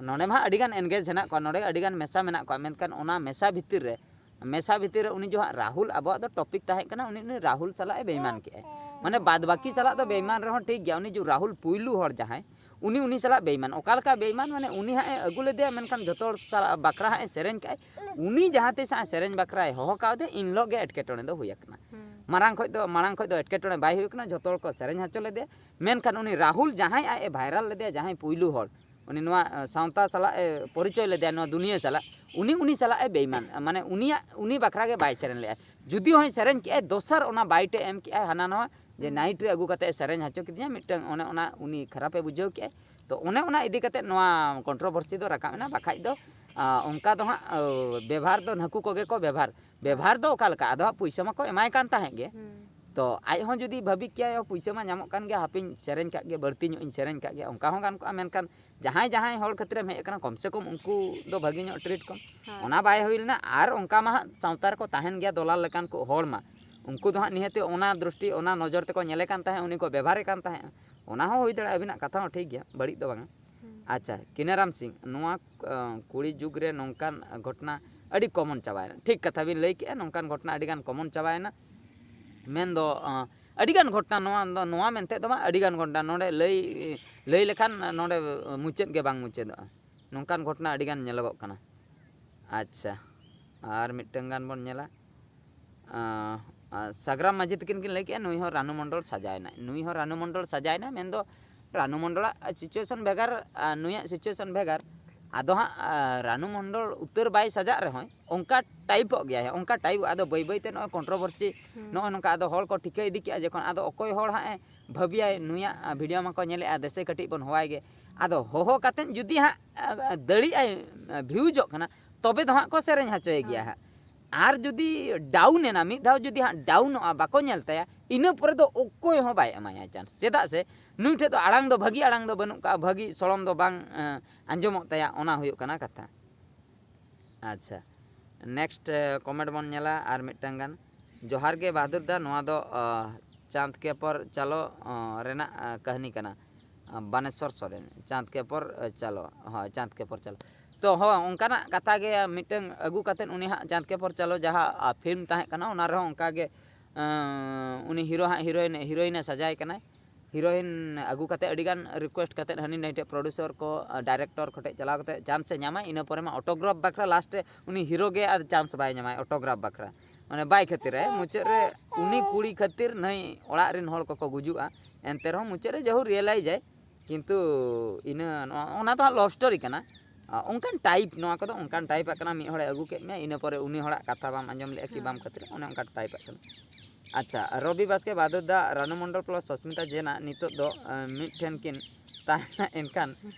ᱱᱚᱰᱮ ᱢᱟ ᱦᱟᱸᱜ ᱟᱹᱰᱤᱜᱟᱱ engage ᱦᱮᱱᱟᱜ ᱠᱚᱣᱟ, ᱱᱚᱰᱮ ᱟᱹᱰᱤᱜᱟᱱ ᱢᱮᱥᱟ ᱢᱮᱱᱟᱜ ᱠᱚᱣᱟ, ᱢᱮᱱᱠᱷᱟᱱ ᱚᱱᱟ ᱢᱮᱥᱟ ᱵᱷᱤᱛᱤᱨ ᱨᱮ, ᱢᱮᱥᱟ ᱵᱷᱤᱛᱤᱨ ᱨᱮ ᱩᱱᱤ ᱡᱚ ᱦᱟᱸᱜ ᱨᱟᱦᱩᱞ, ᱟᱵᱚᱣᱟᱜ ᱫᱚ topic ᱛᱟᱦᱮᱸ ᱠᱟᱱᱟ, ᱩᱱᱤ, ᱩᱱᱤ ᱨᱟᱦᱩᱞ ᱥᱟᱞᱟᱜ ᱮ ᱵᱮᱭᱢᱟᱱ ᱠᱮᱜᱼᱟᱭ᱾ ᱢᱟᱱᱮ ᱵᱟᱫ ᱵᱟᱹᱠᱤ ᱥᱟᱞᱟᱜ ᱫᱚ ᱵᱮᱭᱢᱟᱱ ᱨᱮᱦᱚᱸ ᱴᱷᱤᱠ ᱜᱮᱭᱟ, ᱩᱱᱤ ᱡᱚ ᱨᱟᱦᱩᱞ ᱯᱩᱭᱞᱩ ᱦᱚᱲ ᱡᱟᱦᱟᱸᱭ, ᱩᱱᱤ, ᱩᱱᱤ ᱥᱟᱞᱟᱜ ᱵᱮᱭᱢᱟᱱ᱾ ᱚᱠᱟ ᱞᱮᱠᱟ ᱵᱮᱭᱢᱟᱱ? ᱢᱟᱱᱮ ᱩᱱᱤ ᱦᱟᱸᱜ ᱮ ᱟᱹᱜᱩ ᱞᱮᱫᱮᱭᱟ, ᱢᱮᱱᱠᱷᱟᱱ ᱡᱚᱛᱚ ᱦᱚᱲ ᱥᱟᱞᱟᱜ ᱵᱟᱠᱷᱨᱟ ᱦᱟᱸᱜ ᱮ ᱥᱮᱨᱮᱧ ᱠᱟᱜᱼᱟᱭ, ᱩᱱᱤ ᱡᱟᱦᱟᱸ ᱛᱤᱥ ᱦᱟᱸᱜ ᱥᱮᱨᱮᱧ ᱵᱟᱠᱷᱨᱟᱭ ᱦᱚᱦᱚ ᱠᱟᱣᱫᱮ, ᱤᱱ ᱦᱤᱞᱳᱜ ᱜᱮ ᱮᱴᱠᱮᱴᱚᱬᱮ ᱫᱚ ᱦᱩᱭ ᱟᱠᱟᱱᱟ᱾ ᱦᱩᱸ᱾ ᱢᱟᱨᱟᱝ ᱠᱷᱚᱡ ᱫᱚ, ᱢᱟᱲᱟᱝ ᱠᱷᱚᱡ ᱫᱚ ᱮᱴᱠᱮᱴᱚᱬᱮ ᱵᱟᱭ ᱦᱩᱭᱩᱜ ᱠᱟᱱᱟ, ᱡᱷᱚᱛᱚ ᱦᱚᱲ ᱠᱚ ᱥᱮᱨᱮᱧ ᱦᱚᱪᱚ ᱞᱮᱫᱮᱭᱟ᱾ ᱢᱮᱱᱠᱷᱟᱱ ᱩᱱᱤ ᱨᱟᱦᱩᱞ ᱡᱟᱦᱟᱸᱭ ᱟᱡ ᱮ viral ᱞᱮᱫᱮᱭᱟ, ᱡᱟᱦᱟᱸᱭ ᱯᱩᱭᱞᱩ ᱦᱚᱲ, ᱩᱱᱤ ᱱᱚᱣᱟ, ᱮ, ᱥᱟᱶᱛᱟ ᱥᱟᱞᱟᱜ ᱮ ᱯᱚᱨᱤᱪᱚᱭ ᱞᱮᱫᱮᱭᱟ, ᱱᱚᱣᱟ ᱫᱩᱱᱤᱭᱟᱹ ᱥᱟᱞᱟᱜ, ᱩᱱᱤ, ᱩᱱᱤ ᱥᱟᱞᱟᱜ ᱮ ᱵᱮᱭᱢᱟᱱ, ᱢᱟᱱᱮ ᱩᱱᱤᱭᱟᱜ, ᱩᱱᱤ ᱵᱟᱠᱷᱨᱟ ᱜᱮ ᱵᱟᱭ ᱥᱮᱨᱮᱧ ᱞᱮᱜᱼᱟ᱾ ᱡᱩᱫᱤ ᱦᱚᱸᱭ ᱥᱮᱨᱮᱧ ᱠᱮᱜᱼᱟᱭ, ᱫᱚᱥᱟᱨ ᱚᱱᱟ bite ᱮ ᱮᱢ ᱠᱮᱜᱼᱟᱭ ᱦᱟᱱᱟ ᱱᱟᱣᱟ, ᱡᱮ ᱦᱩᱸ᱾ night ᱨᱮ ᱟᱹᱜᱩ ᱠᱟᱛᱮ ᱮ ᱥᱮᱨᱮᱧ ᱦᱚᱪᱚ ᱠᱤᱫᱤᱧᱟ, ᱢᱤᱫᱴᱟᱝ ᱚᱱᱮ ᱚᱱᱟ ᱩᱱᱤ ᱠᱷᱟᱨᱟᱯ ᱮ ᱵᱩᱡᱷᱟᱹᱣ ᱠᱮᱜᱼᱟᱭ᱾ ᱛᱚ ᱚᱱᱮ ᱚᱱᱟ ᱤᱫᱤ ᱠᱟᱛᱮ ᱱᱚᱣᱟ controversy ᱫᱚ ᱨᱟᱠᱟᱵ ᱮᱱᱟ, ᱵᱟᱠᱷᱟᱡ ᱫᱚ, ᱟ, ᱚᱱᱠᱟ ᱫᱚ ᱦᱟᱸᱜ, ᱟ, ᱵᱮᱵᱷᱟᱨ ᱫᱚ ᱱᱟᱹᱠᱩ ᱠᱚᱜᱮ ᱠᱚ ᱵᱮᱵᱷᱟᱨ᱾ ᱵᱮᱵᱷᱟᱨ ᱫᱚ ᱚᱠᱟ ᱞᱮᱠᱟ? ᱟᱫᱚ ᱦᱟᱸᱜ ᱯᱩᱭᱥᱟᱹ ᱢᱟᱠᱚ ᱮᱢᱟᱭ ᱠᱟᱱ ᱛᱟᱦᱮᱸᱫ ᱜᱮ᱾ ᱦᱩᱸ᱾ ᱛᱚ ᱟᱡ ᱦᱚᱸ ᱡᱩᱫᱤ ᱵᱷᱟᱹᱵᱤ ᱠᱮᱭᱟᱭ, ᱯᱩᱭᱥᱟᱹ ᱢᱟ ᱧᱟᱢᱚᱜ ᱠᱟᱱ ᱜᱮᱭᱟ, ᱦᱟᱯᱮᱧ ᱥᱮᱨᱮᱧ ᱠᱟᱜ ᱜᱮ, ᱵᱟᱹᱲᱛᱤ ᱧᱚᱜ ᱤᱧ ᱥᱮᱨᱮᱧ ᱠᱟᱜ ᱜᱮ, ᱚᱱᱠᱟ ᱦᱚᱸ ᱜᱟᱱ ᱠᱚᱜᱼᱟ᱾ ᱢᱮᱱᱠᱷᱟᱱ ᱡᱟᱦᱟᱸᱭ ᱡᱟᱦᱟᱸᱭ ᱦᱚᱲ ᱠᱷᱟᱹᱛᱤᱨᱮᱢ ᱦᱮᱡ ᱟᱠᱟᱱᱟ, ᱠᱚᱢ ᱥᱮ ᱠᱚᱢ ᱩᱱᱠᱩ ᱫᱚ ᱵᱷᱟᱹᱜᱤ ᱧᱚᱜ treat ᱠᱚᱢ᱾ ᱦᱳᱭ᱾ ᱚᱱᱟ ᱵᱟᱭ ᱦᱩᱭ ᱞᱮᱱᱟ᱾ ᱟᱨ ᱚᱱᱠᱟ ᱢᱟ ᱦᱟᱸᱜ ᱥᱟᱶᱛᱟ ᱨᱮᱠᱚ ᱛᱟᱦᱮᱱ ᱜᱮᱭᱟ ᱫᱚᱞᱟᱞ ᱞᱮᱠᱟᱱ ᱠᱚ ᱦᱚᱲ ᱢᱟ, ᱩᱱᱠᱩ ᱫᱚ ᱦᱟᱸᱜ ᱱᱤᱦᱟᱹᱛᱤ ᱚᱱᱟ ᱫᱨᱤᱥᱴᱤ, ᱚᱱᱟ ᱱᱚᱡᱚᱨ ᱛᱮᱠᱚ ᱧᱮᱞᱮ ᱠᱟᱱ ᱛᱟᱦᱮᱸᱫ, ᱩᱱᱤ ᱠᱚ ᱵᱮᱵᱷᱟᱨᱮ ᱠᱟᱱ ᱛᱟᱦᱮᱸᱫ᱾ ᱚᱱᱟ ᱦᱚᱸ ᱦᱩᱭ ᱫᱟᱲᱮᱭᱟᱜᱼᱟ, ᱟᱹᱵᱤᱱᱟᱜ ᱠᱟᱛᱷᱟ ᱦᱚᱸ ᱴᱷᱤᱠ ᱜᱮᱭᱟ, ᱵᱟᱹᱲᱤᱡ ᱫᱚ ᱵᱟᱝᱟ᱾ ᱦᱩᱸ᱾ ᱟᱪᱪᱷᱟ, ᱠᱤᱱᱟᱨᱟᱢ ᱥᱤᱝ, ᱱᱚᱣᱟ ᱟᱸ, ᱠᱩᱲᱤ ᱡᱩᱜᱽ ᱨᱮ ᱱᱚᱝᱠᱟᱱ ᱜᱷᱚᱴᱚᱱᱟ ᱟᱹᱰᱤ common ᱪᱟᱵᱟᱭᱮᱱᱟ᱾ ᱴᱷᱤᱠ ᱠᱟᱛᱷᱟ ᱵᱤᱱ ᱞᱟᱹᱭ ᱠᱮᱜᱼᱟ, ᱱᱚᱝᱠᱟᱱ ᱜᱷᱚᱴᱚᱱᱟ ᱟᱹᱰᱤᱜᱟᱱ common ᱪᱟᱵᱟᱭᱮᱱᱟ᱾ ᱢᱮᱱᱫᱚ, ᱟᱸ, ᱟᱹᱰᱤᱜᱟᱱ ᱜᱷᱚᱴᱚᱱᱟ, ᱱᱚᱣᱟ ᱫᱚ, ᱱᱚᱣᱟ ᱢᱮᱱᱛᱮ ᱫᱚ ᱵᱟᱝ, ᱟᱹᱰᱤᱜᱟᱱ ᱜᱷᱚᱴᱚᱱᱟ ᱱᱚᱰᱮ ᱞᱟᱹᱭ, ᱞᱟᱹᱭ ᱞᱮᱠᱷᱟᱱ ᱱᱚᱰᱮ ᱢᱩᱪᱟᱹᱫ ᱜᱮ ᱵᱟᱝ ᱢᱩᱪᱟᱹᱫᱚᱜᱼᱟ᱾ ᱱᱚᱝᱠᱟᱱ ᱜᱷᱚᱴᱚᱱᱟ ᱟᱹᱰᱤᱜᱟᱱ ᱧᱮᱞᱚᱜᱚᱜ ᱠᱟᱱᱟ᱾ ᱟᱪᱪᱷᱟ, ᱟᱨ ᱢᱤᱫᱴᱟᱝ ᱜᱟᱱ ᱵᱚᱱ ᱧᱮᱞᱟ᱾ ᱟᱸ, ᱟᱸ, ᱥᱟᱜᱽᱨᱟᱢ ᱢᱟᱹᱡᱷᱤ ᱛᱟᱹᱠᱤᱱ ᱠᱤᱱ ᱞᱟᱹᱭ ᱠᱮᱜᱼᱟ, ᱱᱩᱭ ᱦᱚᱸ ᱨᱟᱱᱩ ᱢᱚᱱᱰᱚᱞ ᱥᱟᱡᱟᱣᱮᱱᱟᱭ, ᱱᱩᱭ ᱦᱚᱸ ᱨᱟᱱᱩ ᱢᱚᱱᱰᱚᱞ ᱥᱟᱡᱟᱣᱮᱱᱟᱭ, ᱢᱮᱱᱫᱚ ᱨᱟᱱᱩ ᱢᱚᱱᱰᱚᱞᱟᱜ situation ᱵᱷᱮᱜᱟᱨ, ᱟᱨ ᱱᱩᱭᱟᱜ situation ᱵᱷᱮᱜᱟᱨ᱾ ᱟᱫᱚ ᱦᱟᱸᱜ, ᱟᱸ, ᱨᱟᱱᱩ ᱢᱚᱱᱰᱚᱞ ᱩᱛᱟᱹᱨ ᱵᱟᱭ ᱥᱟᱡᱟᱜ ᱨᱮᱦᱚᱸᱭ, ᱚᱱᱠᱟ typeᱚᱜ ᱜᱮᱭᱟᱭ, ᱚᱱᱠᱟ type᱾ ᱟᱫᱚ ᱵᱟᱹᱭ ᱵᱟᱹᱭᱛᱮ ᱱᱚᱜᱼᱚᱭ controversy ᱦᱩᱸ᱾ ᱱᱚᱜᱼᱚᱭ ᱱᱚᱝᱠᱟ ᱟᱫᱚ ᱦᱚᱲ ᱠᱚ ᱴᱷᱤᱠᱟᱹ ᱤᱫᱤ ᱠᱮᱜᱼᱟ, ᱡᱚᱠᱷᱚᱱ ᱟᱫᱚ ᱚᱠᱚᱭ ᱦᱚᱲ ᱦᱟᱸᱜ ᱮ ᱵᱷᱟᱹᱵᱤᱭᱟᱭ, ᱱᱩᱭᱟᱜ, ᱟᱸ, video ᱢᱟᱠᱚ ᱧᱮᱞᱮᱜᱼᱟ, ᱫᱮᱥᱮ ᱠᱟᱹᱴᱤᱡ ᱵᱚᱱ ᱦᱚᱦᱚᱣᱟᱭ ᱜᱮ᱾ ᱟᱫᱚ ᱦᱚᱦᱚ ᱠᱟᱛᱮᱫ ᱡᱩᱫᱤ ᱦᱟᱸᱜ, ᱟᱸ, ᱫᱟᱲᱮᱭᱟᱜᱼᱟᱭ, ᱟᱸ, viewsᱚᱜ ᱠᱟᱱᱟ, ᱛᱚᱵᱮ ᱫᱚ ᱦᱟᱸᱜ ᱠᱚ ᱥᱮᱨᱮᱧ ᱦᱚᱪᱚᱭᱮ ᱜᱮᱭᱟ ᱦᱳᱭ᱾ ᱦᱟᱸᱜ᱾ ᱟᱨ ᱡᱩᱫᱤ down ᱮᱱᱟ, ᱢᱤᱫ ᱫᱷᱟᱣ ᱡᱩᱫᱤ ᱦᱟᱸᱜ downᱚᱜᱼᱟ, ᱵᱟᱠᱚ ᱧᱮᱞ ᱛᱟᱭᱟ, ᱤᱱᱟᱹ ᱯᱚᱨᱮ ᱫᱚ ᱚᱠᱚᱭ ᱦᱚᱸ ᱵᱟᱭ ᱮᱢᱟᱭᱟ chance᱾ ᱪᱮᱫᱟᱜ ᱥᱮ ᱱᱩᱭ ᱴᱷᱮᱡ ᱫᱚ ᱟᱲᱟᱝ ᱫᱚ ᱵᱷᱟᱹᱜᱤ ᱟᱲᱟᱝ ᱫᱚ ᱵᱟᱹᱱᱩᱜ ᱠᱟᱜᱼᱟ, ᱵᱷᱟᱹᱜᱤ ᱥᱚᱲᱚᱢ ᱫᱚ ᱵᱟᱝ, ᱮᱸ, ᱟᱸᱡᱚᱢᱚᱜ ᱛᱟᱭᱟ, ᱚᱱᱟ ᱦᱩᱭᱩᱜ ᱠᱟᱱᱟ ᱠᱟᱛᱷᱟ᱾ ᱟᱪᱪᱷᱟ, next, ᱮ, comment ᱵᱚᱱ ᱧᱮᱞᱟ ᱟᱨ ᱢᱤᱫᱴᱟᱝ ᱜᱟᱱ᱾ ᱡᱚᱦᱟᱨ ᱜᱮ ᱵᱟᱦᱟᱫᱩᱨ ᱫᱟ, ᱱᱚᱣᱟ ᱫᱚ, ᱚ, ᱪᱟᱸᱫᱽ ᱠᱮ ᱯᱚᱨ ᱪᱟᱞᱚ, ᱚ, ᱨᱮᱱᱟᱜ, ᱮ, ᱠᱟᱹᱦᱱᱤ ᱠᱟᱱᱟ᱾ ᱚ, ᱵᱟᱱᱮᱥᱚᱨ ᱥᱚᱨᱮᱱ, ᱪᱟᱸᱫᱽ ᱠᱮ ᱯᱚᱨ, ᱮ, ᱪᱟᱞᱚ, ᱦᱳᱭ, ᱪᱟᱸᱫᱽ ᱠᱮ ᱯᱚᱨ ᱪᱟᱞᱚ᱾ ᱛᱚ, ᱦᱳᱭ, ᱚᱱᱠᱟᱱᱟᱜ ᱠᱟᱛᱷᱟ ᱜᱮ ᱢᱤᱫᱴᱟᱝ ᱟᱹᱜᱩ ᱠᱟᱛᱮᱫ ᱩᱱᱤ ᱦᱟᱸᱜ ᱪᱟᱸᱫᱽ ᱠᱮ ᱯᱚᱨ ᱪᱟᱞᱚ ᱡᱟᱦᱟᱸ, ᱟ, film ᱛᱟᱦᱮᱸ ᱠᱟᱱᱟ, ᱚᱱᱟ ᱨᱮᱦᱚᱸ ᱚᱱᱠᱟ ᱜᱮ, ᱮᱸ, ᱩᱱᱤ hero ᱦᱟᱸᱜ heroine, heroine ᱮ ᱥᱟᱡᱟᱭ ᱠᱟᱱᱟᱭ᱾ Heroine ᱟᱹᱜᱩ ᱠᱟᱛᱮᱫ ᱟᱹᱰᱤᱜᱟᱱ request ᱠᱟᱛᱮᱫ ᱦᱟᱹᱱᱤ ᱱᱟᱹᱭ ᱴᱷᱮᱡ producer ᱠᱚ, ᱟ, director ᱠᱚ ᱴᱷᱮᱡ ᱪᱟᱞᱟᱣ ᱠᱟᱛᱮᱫ chance ᱮ ᱧᱟᱢᱟᱭ, ᱤᱱᱟᱹ ᱯᱚᱨᱮ ᱢᱟ autograph ᱵᱟᱠᱷᱨᱟ last ᱨᱮ ᱩᱱᱤ hero ᱜᱮ ᱟᱨ chance ᱵᱟᱭ ᱧᱟᱢᱟᱭ autograph ᱵᱟᱠᱷᱨᱟ᱾ ᱢᱟᱱᱮ ᱵᱟᱭ ᱠᱷᱟᱹᱛᱤᱨᱟᱭ, ᱢᱩᱪᱟᱹᱫ ᱨᱮ ᱩᱱᱤ ᱠᱩᱲᱤ ᱠᱷᱟᱹᱛᱤᱨ ᱱᱟᱹᱭ ᱚᱲᱟᱜ ᱨᱮᱱ ᱦᱚᱲ ᱠᱚᱠᱚ ᱜᱩᱡᱩᱜᱼᱟ᱾ ᱮᱱᱛᱮ ᱨᱮᱦᱚᱸ ᱢᱩᱪᱟᱹᱫ ᱨᱮ ᱡᱟᱦᱳ realise ᱟᱭ, ᱠᱤᱱᱛᱩ ᱤᱱᱟᱹ ᱱᱚ-, ᱚᱱᱟ ᱫᱚ ᱦᱟᱸᱜ love story ᱠᱟᱱᱟ᱾ ᱟ, ᱚᱱᱠᱟᱱ type, ᱱᱚᱣᱟ ᱠᱚᱫᱚ ᱚᱱᱠᱟᱱ type ᱟᱜ ᱠᱟᱱᱟ, ᱢᱤᱫ ᱦᱚᱲᱮ ᱟᱹᱜᱩ ᱠᱮᱫ ᱢᱮᱭᱟ, ᱤᱱᱟᱹ ᱯᱚᱨᱮ ᱩᱱᱤ ᱦᱚᱲᱟᱜ ᱠᱟᱛᱷᱟ ᱵᱟᱢ ᱟᱸᱡᱚᱢ ᱞᱮᱫᱼᱟ ᱠᱤ ᱵᱟᱢ ᱦᱮᱸ᱾ ᱠᱷᱟᱹᱛᱤᱨ, ᱚᱱᱮ ᱚᱱᱠᱟᱱ type ᱟᱜ ᱠᱟᱱᱟ᱾ ᱟᱪᱪᱷᱟ, ᱨᱚᱵᱤ ᱵᱟᱥᱠᱮ, ᱵᱟᱫᱩᱨ ᱫᱟ, ᱨᱟᱱᱩ ᱢᱚᱱᱰᱚᱞ plus ᱥᱚᱥᱢᱤᱛᱟ ᱡᱮᱱᱟ ᱱᱤᱛᱚᱜ ᱫᱚ, ᱮᱸ, ᱢᱤᱫ ᱴᱷᱮᱱ ᱠᱤᱱ ᱛᱟᱦᱮᱱᱟ, ᱮᱱᱠᱷᱟᱱ,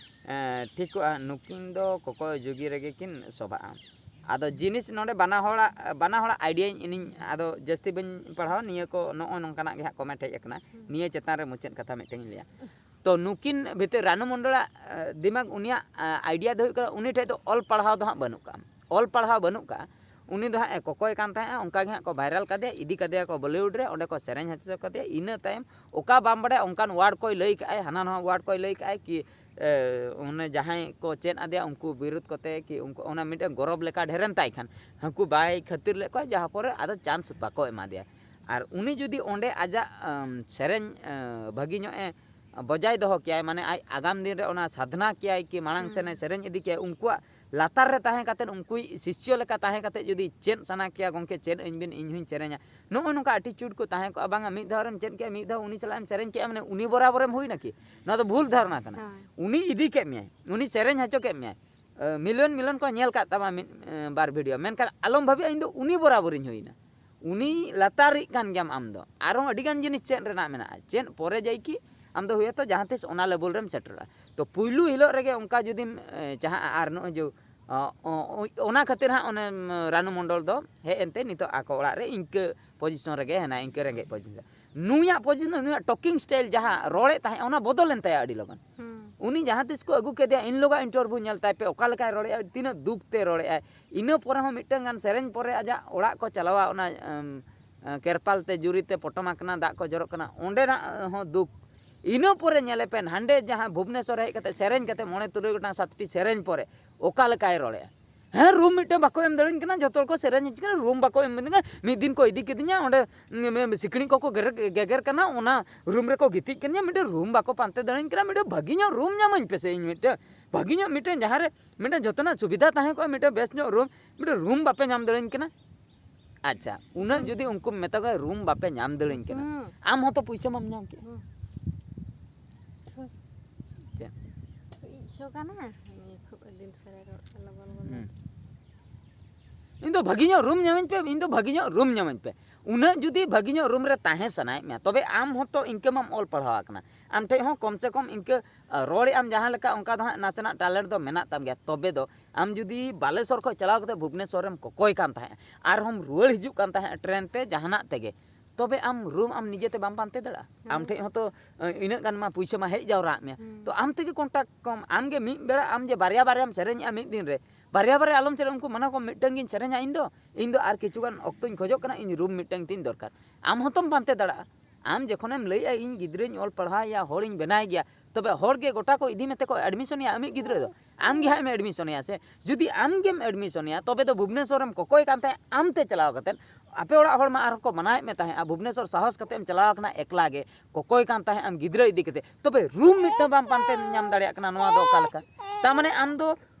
ᱮᱸ, ᱴᱷᱤᱠᱚᱜᱼᱟ, ᱱᱩᱠᱤᱱ ᱫᱚ ᱠᱚᱠᱚᱭ ᱡᱩᱜᱤ ᱨᱮᱜᱮ ᱠᱤᱱ ᱥᱚᱵᱷᱟᱜᱼᱟ᱾ ᱟᱫᱚ ᱡᱤᱱᱤᱥ ᱱᱚᱰᱮ ᱵᱟᱱᱟ ᱦᱚᱲᱟᱜ ᱵᱟᱱᱟ ᱦᱚᱲᱟᱜ ᱟᱭᱰᱤᱭᱟᱧ ᱤᱧᱤᱧ ᱟᱫᱚ ᱡᱟᱹᱥᱛᱤ ᱵᱟᱹᱧ ᱯᱟᱲᱦᱟᱣᱟ, ᱱᱤᱭᱟᱹ ᱠᱚ ᱱᱚᱜᱼᱚ ᱱᱚᱝᱠᱟᱱᱟᱜ ᱜᱮ ᱦᱟᱸᱜ ᱠᱚᱢᱮᱱᱴ ᱦᱮᱡ ᱟᱠᱟᱱᱟ᱾ ᱱᱤᱭᱟᱹ ᱪᱮᱛᱟᱱ ᱨᱮ ᱢᱩᱪᱟᱹᱫ ᱠᱟᱛᱷᱟ ᱢᱤᱫᱴᱟᱝ ᱤᱧ ᱞᱟᱹᱭᱟ᱾ ᱛᱚ ᱱᱩᱠᱤᱱ ᱵᱷᱤᱛᱤᱨ ᱨᱟᱱᱩ ᱢᱚᱱᱰᱚᱞᱟᱜ ᱫᱤᱢᱟᱜᱽ, ᱩᱱᱤᱭᱟᱜ ᱟᱭᱰᱤᱭᱟ ᱫᱚ ᱦᱩᱭᱩᱜ ᱠᱟᱱᱟ, ᱩᱱᱤ ᱴᱷᱮᱡ ᱫᱚ ᱚᱞ ᱯᱟᱲᱦᱟᱣ ᱫᱚ ᱦᱟᱸᱜ ᱵᱟᱹᱱᱩᱜ ᱠᱟᱜᱼᱟ᱾ ᱚᱞ ᱯᱟᱲᱦᱟᱣ ᱵᱟᱹᱱᱩᱜ ᱠᱟᱜᱼᱟ᱾ ᱩᱱᱤ ᱫᱚ ᱦᱟᱸᱜ ᱮ ᱠᱚᱠᱚᱭ ᱠᱟᱱ ᱛᱟᱦᱮᱸᱜᱼᱟ, ᱚᱱᱠᱟ ᱜᱮ ᱦᱟᱸᱜ ᱠᱚ ᱵᱷᱟᱭᱨᱟᱞ ᱠᱟᱫᱮᱭᱟ, ᱤᱫᱤ ᱠᱟᱫᱮᱭᱟ ᱠᱚ ᱵᱚᱞᱤᱣᱩᱰ ᱨᱮ, ᱚᱸᱰᱮ ᱠᱚ ᱥᱮᱨᱮᱧ ᱦᱚᱪᱚ ᱠᱟᱫᱮᱭᱟ᱾ ᱤᱱᱟᱹ ᱛᱟᱭᱚᱢ ᱚᱠᱟ ᱵᱟᱢ ᱵᱟᱲᱟᱭᱟ ᱚᱱᱠᱟᱱ ᱣᱟᱨᱰ ᱠᱚᱭ ᱞᱟᱹᱭ ᱠᱟᱜᱼᱟᱭ, ᱦᱟᱱᱟ ᱱᱟᱣᱟ ᱣᱟᱨᱰ ᱠᱚᱭ ᱞᱟᱹᱭ ᱠᱟᱜᱼᱟᱭ ᱠᱤ ᱮ, ᱚᱱᱮ ᱡᱟᱦᱟᱸᱭ ᱠᱚ ᱪᱮᱫ ᱟᱫᱮᱭᱟ ᱩᱱᱠᱩ ᱵᱤᱨᱩᱫᱷ ᱠᱚᱛᱮ ᱠᱤ ᱩᱱᱠᱩ ᱚᱱᱟ ᱢᱤᱫᱴᱮᱱ ᱜᱚᱨᱚᱵᱽ ᱞᱮᱠᱟ ᱰᱷᱮᱨᱮᱱ ᱛᱟᱭ ᱠᱷᱟᱱ ᱦᱟᱹᱱᱠᱩ ᱵᱟᱭ ᱠᱷᱟᱹᱛᱤᱨ ᱞᱮᱫ ᱠᱚᱣᱟ, ᱡᱟᱦᱟᱸ ᱯᱚᱨᱮ ᱟᱫᱚ ᱪᱟᱱᱥ ᱵᱟᱠᱚ ᱮᱢᱟ ᱫᱮᱭᱟ᱾ ᱟᱨ ᱩᱱᱤ ᱡᱩᱫᱤ ᱚᱸᱰᱮ ᱟᱡᱟᱜ ᱟᱢ, ᱥᱮᱨᱮᱧ ᱮ, ᱵᱷᱟᱹᱜᱤ ᱧᱚᱜ ᱮ ᱵᱚᱡᱟᱭ ᱫᱚᱦᱚ ᱠᱮᱭᱟᱭ, ᱢᱟᱱᱮ ᱟᱡ ᱟᱜᱟᱢ ᱫᱤᱱ ᱨᱮ ᱚᱱᱟ ᱥᱟᱫᱷᱱᱟ ᱠᱮᱭᱟᱭ ᱠᱤ ᱢᱟᱲᱟᱝ ᱦᱩᱸ᱾ ᱥᱮᱱᱮ ᱥᱮᱨᱮᱧ ᱤᱫᱤ ᱠᱮᱭᱟᱭ, ᱩᱱᱠᱩᱣᱟᱜ ᱞᱟᱛᱟᱨ ᱨᱮ ᱛᱟᱦᱮᱸ ᱠᱟᱛᱮᱫ ᱩᱱᱠᱩᱭ ᱥᱤᱥᱭᱚ ᱞᱮᱠᱟ ᱛᱟᱦᱮᱸ ᱠᱟᱛᱮᱫ ᱡᱩᱫᱤ ᱪᱮᱫ ᱥᱟᱱᱟ ᱠᱮᱭᱟ, "ᱜᱚᱢᱠᱮ ᱪᱮᱫ ᱟᱹᱧ ᱵᱤᱱ, ᱤᱧ ᱦᱚᱸᱧ ᱥᱮᱨᱮᱧᱟ", ᱱᱚᱜᱼᱚ ᱱᱚᱝᱠᱟ ᱟᱴᱤᱪᱩᱰ ᱠᱚ ᱛᱟᱦᱮᱸ ᱠᱚᱜᱼᱟ, ᱵᱟᱝᱟ ᱢᱤᱫ ᱫᱷᱟᱣ ᱨᱮᱢ ᱪᱮᱫ ᱠᱮᱜᱼᱟ, ᱢᱤᱫ ᱫᱷᱟᱣ ᱩᱱᱤ ᱥᱟᱞᱟᱜ ᱮᱢ ᱥᱮᱨᱮᱧ ᱠᱮᱜᱼᱟ, ᱢᱟᱱᱮ ᱩᱱᱤ ᱵᱚᱨᱟᱵᱚᱨᱮᱢ ᱦᱩᱭᱱᱟ ᱠᱤ? ᱱᱚᱣᱟ ᱫᱚ ᱵᱷᱩᱞ ᱫᱷᱟᱨᱚᱱᱟ ᱠᱟᱱᱟ᱾ ᱦᱳᱭ᱾ ᱩᱱᱤ ᱤᱫᱤ ᱠᱮᱫ ᱢᱮᱭᱟᱭ, ᱩᱱᱤ ᱥᱮᱨᱮᱧ ᱦᱚᱪᱚ ᱠᱮᱫ ᱢᱮᱭᱟᱭ, ᱮ, ᱢᱤᱞᱤᱭᱚᱱ ᱢᱤᱞᱤᱭᱚᱱ ᱠᱚ ᱧᱮᱞ ᱠᱟᱜ ᱛᱟᱢᱟ ᱢᱤᱫ, ᱮ, ᱵᱟᱨ ᱵᱷᱤᱰᱤᱭᱳ, ᱢᱮᱱᱠᱷᱟᱱ ᱟᱞᱚᱢ ᱵᱷᱟᱵᱤᱜᱼᱟ ᱤᱧ ᱫᱚ ᱩᱱᱤ ᱵᱚᱨᱟᱵᱚᱨᱤᱧ ᱦᱩᱭᱱᱟ᱾ ᱩᱱᱤ ᱞᱟᱛᱟᱨᱤᱡ ᱠᱟᱱ ᱜᱮᱭᱟᱢ ᱟᱢ ᱫᱚ᱾ ᱟᱨᱦᱚᱸ ᱟᱹᱰᱤ ᱜᱟᱱ ᱡᱤᱱᱤᱥ ᱪᱮᱫ ᱨᱮᱱᱟᱜ ᱢᱮᱱᱟᱜᱼᱟ, ᱪᱮᱫ ᱯᱚᱨᱮ ᱡᱟᱭᱠᱤ ᱟᱢ ᱫᱚ ᱦᱩᱭᱟᱛᱚ ᱡᱟᱦᱟᱸ ᱛᱤᱥ ᱚᱱᱟ ᱞᱮᱵᱮᱞ ᱨᱮᱢ ᱥᱮᱴᱮᱨᱚᱜᱼᱟ᱾ ᱛᱚ ᱯᱩᱭᱞᱩ ᱦᱤᱞᱳᱜ ᱨᱮᱜᱮ ᱚᱱᱠᱟ ᱡᱩᱫᱤᱢ, ᱮ, ᱪᱟᱦᱟᱜᱼᱟ, ᱟᱨ ᱱᱚᱜᱼᱚᱭ ᱡᱮ, ᱚ, ᱚ, ᱚᱱᱟ ᱠᱷᱟᱹᱛᱤᱨ ᱦᱟᱸᱜ ᱚᱱᱮ, ᱩᱢ, ᱨᱟᱱᱩ ᱢᱚᱱᱰᱚᱞ ᱫᱚ ᱦᱮᱡ ᱮᱱᱛᱮ ᱱᱤᱛᱚᱜ ᱟᱠᱚ ᱚᱲᱟᱜ ᱨᱮ ᱤᱱᱠᱟᱹ ᱯᱚᱡᱤᱥᱚᱱ ᱨᱮᱜᱮ ᱦᱮᱱᱟᱭ, ᱤᱱᱠᱟᱹ ᱨᱮᱸᱜᱮᱡ ᱯᱚᱡᱤᱥᱚᱱ᱾ ᱱᱩᱭᱟᱜ ᱯᱚᱡᱤᱥᱚᱱ, ᱱᱩᱭᱟᱜ ᱴᱚᱠᱤᱝ ᱥᱴᱟᱭᱤᱞ ᱡᱟᱦᱟᱸ ᱨᱚᱲᱮᱫ ᱛᱟᱦᱮᱸᱫ, ᱚᱱᱟ ᱵᱚᱫᱚᱞ ᱮᱱ ᱛᱟᱭᱟ ᱟᱹᱰᱤ ᱞᱚᱜᱚᱱ᱾ ᱦᱩᱸ᱾ ᱩᱱᱤ ᱡᱟᱦᱟᱸ ᱛᱤᱥ ᱠᱚ ᱟᱹᱜᱩ ᱠᱮᱫᱮᱭᱟ, ᱤᱱ ᱞᱚᱜᱟᱜ ᱤᱱᱴᱟᱨᱵᱷᱤᱭᱩ ᱧᱮᱞ ᱛᱟᱭ ᱯᱮ, ᱚᱠᱟ ᱞᱮᱠᱟᱭ ᱨᱚᱲᱮᱫᱼᱟ, ᱛᱤᱱᱟᱹᱜ ᱫᱩᱠ ᱛᱮ ᱨᱚᱲᱮᱫᱼᱟᱭ᱾ ᱤᱱᱟᱹ ᱯᱚᱨᱮ ᱦᱚᱸ ᱢᱤᱫᱴᱟᱝ ᱜᱟᱱ ᱥᱮᱨᱮᱧ ᱯᱚᱨᱮ ᱟᱡᱟᱜ ᱚᱲᱟᱜ ᱠᱚ ᱪᱟᱞᱟᱣᱟ, ᱚᱱᱟ, ᱮᱢ, ᱮ, ᱠᱮᱨᱯᱟᱞ ᱛᱮ ᱡᱩᱨᱤ ᱛᱮ ᱯᱚᱴᱚᱢ ᱟᱠᱟᱱᱟ, ᱫᱟᱜ ᱠᱚ ᱡᱚᱨᱚᱜ ᱠᱟᱱᱟ, ᱚᱸᱰᱮᱱᱟᱜ ᱦᱚᱸ ᱫᱩᱠ᱾ ᱤᱱᱟᱹ ᱯᱚᱨᱮ ᱧᱮᱞᱮ ᱯᱮ, ᱦᱟᱸᱰᱮ ᱡᱟᱦᱟᱸ ᱵᱷᱩᱵᱽᱱᱮᱥᱚᱨ ᱦᱮᱡ ᱠᱟᱛᱮ ᱥᱮᱨᱮᱧ ᱠᱟᱛᱮ ᱢᱚᱬᱮ ᱛᱩᱨᱩᱭ ᱜᱚᱴᱟᱝ ᱥᱟᱛᱴᱤ ᱥᱮᱨᱮᱧ ᱯᱚᱨᱮ ᱚᱠᱟ ᱞᱮᱠᱟᱭ ᱨᱚᱲᱮᱫᱼᱟ᱾ ᱦᱮᱸ, ᱨᱩᱢ ᱢᱤᱫᱴᱮᱱ ᱵᱟᱠᱚ ᱮᱢ ᱫᱟᱲᱮᱧ ᱠᱟᱱᱟ, ᱡᱚᱛᱚ ᱦᱚᱲ ᱠᱚ ᱥᱮᱨᱮᱧ ᱦᱚᱪᱚ ᱠᱟᱱᱟ, ᱨᱩᱢ ᱵᱟᱠᱚ ᱮᱢ ᱫᱟᱲᱮᱧ ᱠᱟᱱᱟ᱾ ᱢᱤᱫ ᱫᱤᱱ ᱠᱚ ᱤᱫᱤ ᱠᱤᱫᱤᱧᱟ ᱚᱸᱰᱮ, ᱩᱸ, ᱩᱸ, ᱥᱤᱠᱲᱤᱡ ᱠᱚᱠᱚ ᱜᱮᱨ-, ᱜᱮᱜᱮᱨ ᱠᱟᱱᱟ, ᱚᱱᱟ ᱨᱩᱢ ᱨᱮᱠᱚ ᱜᱤᱛᱤᱡ ᱠᱟᱱᱟ, ᱢᱤᱫᱴᱮᱱ ᱨᱩᱢ ᱵᱟᱠᱚ ᱯᱟᱱᱛᱮ ᱫᱟᱲᱮᱧ ᱠᱟᱱᱟ, ᱢᱤᱫᱴᱮᱱ ᱵᱷᱟᱹᱜᱤ ᱧᱚᱜ ᱨᱩᱢ ᱧᱟᱢᱟᱹᱧ ᱯᱮᱥᱮ ᱤᱧ ᱢᱤᱫᱴᱮᱱ᱾ ᱵᱷᱟᱹᱜᱤ ᱧᱚᱜ ᱢᱤᱫᱴᱮᱱ ᱡᱟᱦᱟᱸ ᱨᱮ ᱢᱤᱫᱴᱮᱱ ᱡᱚᱛᱚᱱᱟᱜ ᱥᱩᱵᱤᱫᱷᱟ ᱛᱟᱦᱮᱸ ᱠᱚᱜᱼᱟ, ᱢᱤᱫᱴᱮᱱ ᱵᱮᱥ ᱧᱚᱜ ᱨᱩᱢ, ᱢᱤᱫᱴᱮᱱ ᱨᱩᱢ ᱵᱟᱯᱮ ᱧᱟᱢ ᱫᱟᱲᱮᱧ ᱠᱟᱱᱟ᱾ ᱟᱪᱪᱷᱟ, ᱩᱱᱟᱹᱜ ᱡᱩᱫᱤ ᱩᱱᱠᱩᱢ ᱢᱮᱛᱟ ᱠᱚᱣᱟ ᱨᱩᱢ ᱵᱟᱯᱮ ᱧᱟᱢ ᱫᱟᱲᱮᱧ ᱠᱟᱱᱟ, ᱦᱩᱸ᱾ ᱟᱢ ᱦᱚᱸᱛᱚ ᱯᱩᱭᱥᱟᱹ ᱢᱟᱢ ᱧᱟᱢ ᱠᱮᱫ᱾ ᱦᱩᱸ᱾ ᱪᱮᱫ? ᱤᱧ ᱥᱚ ᱠᱟᱱᱟ, ᱱᱤᱭᱟᱹ ᱠᱷᱩᱵ ᱟᱹᱰᱤ ᱥᱟᱨᱟ ᱨᱚᱲ ᱞᱚᱜᱚᱱ ᱞᱚᱜᱚᱱ᱾ ᱦᱩᱸ᱾ ᱤᱧ ᱫᱚ ᱵᱷᱟᱹᱜᱤ ᱧᱚᱜ ᱨᱩᱢ ᱧᱟᱢᱟᱹᱧ ᱯᱮ, ᱤᱧ ᱫᱚ ᱵᱷᱟᱹᱜᱤ ᱧᱚᱜ ᱨᱩᱢ ᱧᱟᱢᱟᱹᱧ ᱯᱮ᱾ ᱩᱱᱟᱹᱜ ᱡᱩᱫᱤ ᱵᱷᱟᱹᱜᱤ ᱧᱚᱜ ᱨᱩᱢ ᱨᱮ ᱛᱟᱦᱮᱸ ᱥᱟᱱᱟᱭᱮᱫ ᱢᱮᱭᱟ, ᱛᱚᱵᱮ ᱟᱢ ᱦᱚᱸᱛᱚ ᱤᱱᱠᱟᱹ ᱢᱟᱢ ᱚᱞ ᱯᱟᱲᱦᱟᱣ ᱟᱠᱟᱱᱟ, ᱟᱢ ᱴᱷᱮᱡ ᱦᱚᱸ ᱠᱚᱢ ᱥᱮ ᱠᱚᱢ ᱤᱱᱠᱟᱹ ᱨᱚᱲᱮᱫ ᱟᱢ ᱡᱟᱦᱟᱸ ᱞᱮᱠᱟ, ᱚᱱᱠᱟ ᱫᱚ ᱦᱟᱸᱜ ᱱᱟᱥᱮᱱᱟᱜ talent ᱫᱚ ᱢᱮᱱᱟᱜ ᱛᱟᱢ ᱜᱮᱭᱟ᱾ ᱛᱚᱵᱮ ᱫᱚ ᱟᱢ ᱡᱩᱫᱤ ᱵᱟᱞᱮᱥᱚᱨ ᱠᱷᱚᱱ ᱪᱟᱞᱟᱣ ᱠᱟᱛᱮ ᱵᱷᱩᱵᱽᱱᱮᱥᱚᱨ ᱨᱮᱢ ᱠᱚᱠᱚᱭ ᱠᱟᱱ ᱛᱟᱦᱮᱸᱫ, ᱟᱨᱦᱚᱸᱢ ᱨᱩᱣᱟᱹᱲ ᱦᱤᱡᱩᱜ ᱠᱟᱱ ᱛᱟᱦᱮᱸᱫ train ᱛᱮ ᱡᱟᱦᱟᱱᱟᱜ ᱛᱮᱜᱮ, ᱛᱚᱵᱮ ᱟᱢ room ᱟᱢ ᱱᱤᱡᱮᱛᱮ ᱵᱟᱢ ᱯᱟᱱᱛᱮ ᱫᱟᱲᱮᱭᱟᱜᱼᱟ? ᱟᱢ ᱦᱩᱸ᱾ ᱴᱷᱮᱱ ᱦᱚᱸᱛᱚ ᱤᱱᱟᱹᱜ ᱜᱟᱱ ᱢᱟ ᱯᱩᱭᱥᱟᱹ ᱢᱟ ᱦᱮᱡ ᱡᱟᱣᱨᱟᱜ ᱢᱮᱭᱟ᱾ ᱦᱩᱸ᱾ ᱛᱚ ᱟᱢ ᱛᱮᱜᱮ contact ᱠᱚᱢ, ᱟᱢ ᱜᱮ ᱢᱤᱫ ᱵᱮᱲᱟ ᱟᱢ ᱡᱮ ᱵᱟᱨᱭᱟ ᱵᱟᱨᱭᱟᱢ ᱥᱮᱨᱮᱧᱮᱜᱼᱟ ᱢᱤᱫ ᱫᱤᱱ ᱨᱮ, ᱵᱟᱨᱭᱟ ᱵᱟᱨᱭᱟ ᱟᱞᱚᱢ ᱥᱮᱨᱮᱧ, ᱩᱱᱠᱩ ᱢᱟᱱᱟ ᱠᱚᱢ, ᱢᱤᱫᱴᱟᱝ ᱜᱤᱧ ᱥᱮᱨᱮᱧᱟ ᱤᱧ ᱫᱚ, ᱤᱧ ᱫᱚ ᱟᱨ ᱠᱤᱪᱷᱩ ᱜᱟᱱ ᱚᱠᱛᱚᱧ ᱠᱷᱚᱡᱚᱜ ᱠᱟᱱᱟ, ᱤᱧ room ᱢᱤᱫᱴᱟᱝ ᱛᱤᱧ ᱫᱚᱨᱠᱟᱨ᱾ ᱟᱢ ᱦᱚᱸᱛᱚᱢ ᱯᱟᱱᱛᱮ ᱫᱟᱲᱮᱭᱟᱜᱼᱟ᱾ ᱟᱢ ᱡᱚᱠᱷᱚᱱᱮᱢ ᱞᱟᱹᱭᱮᱜᱼᱟ ᱤᱧ ᱜᱤᱫᱽᱨᱟᱹᱧ ᱚᱞ ᱯᱟᱲᱦᱟᱣᱮᱭᱟ, ᱦᱚᱲᱤᱧ ᱵᱮᱱᱟᱭ ᱜᱮᱭᱟ, ᱛᱚᱵᱮ ᱦᱚᱲ ᱜᱮ ᱜᱚᱴᱟ ᱠᱚ ᱤᱫᱤ ᱢᱮᱛᱮ ᱠᱚ admission ᱮᱭᱟ ᱟᱢᱤᱡ ᱜᱤᱫᱽᱨᱟᱹ ᱫᱚ? ᱟᱢ ᱜᱮ ᱦᱟᱸᱜ ᱮᱢ admission ᱮᱭᱟ ᱥᱮ? ᱡᱩᱫᱤ ᱟᱢ ᱜᱮᱢ admission ᱮᱭᱟ, ᱛᱚᱵᱮ ᱫᱚ ᱵᱷᱩᱵᱽᱱᱮᱥᱚᱨ ᱨᱮᱢ ᱠᱚᱠᱚᱭ ᱠᱟᱱ ᱛᱟᱦᱮᱸᱫ, ᱟᱢ ᱛᱮ ᱪᱟᱞᱟᱣ ᱠᱟᱛᱮᱫ, ᱟᱯᱮ ᱚᱲᱟᱜ ᱦᱚᱲ ᱢᱟ ᱟᱨᱦᱚᱸ ᱠᱚ ᱢᱟᱱᱟᱣᱮᱫ ᱢᱮ ᱛᱟᱦᱮᱸᱫ, ᱟᱨ ᱵᱷᱩᱵᱽᱱᱮᱥᱚᱨ ᱥᱟᱦᱚᱥ ᱠᱟᱛᱮᱫ ᱮᱢ ᱪᱟᱞᱟᱣ ᱠᱟᱱᱟ ᱮᱠᱞᱟ ᱜᱮ, ᱠᱚᱠᱚᱭ ᱠᱟᱱ ᱛᱟᱦᱮᱸᱫ ᱟᱢ ᱜᱤᱫᱽᱨᱟᱹ ᱤᱫᱤ ᱠᱟᱛᱮᱫ, ᱛᱚᱵᱮ room ᱢᱤᱫᱴᱟᱝ ᱵᱟᱢ ᱯᱟᱱᱛᱮ ᱧᱟᱢ ᱫᱟᱲᱮᱭᱟᱜ ᱠᱟᱱᱟ, ᱱᱚᱣᱟ ᱫᱚ ᱚᱠᱟ ᱞᱮᱠᱟ? ᱛᱟᱨ ᱢᱟᱱᱮ ᱟᱢ ᱫᱚ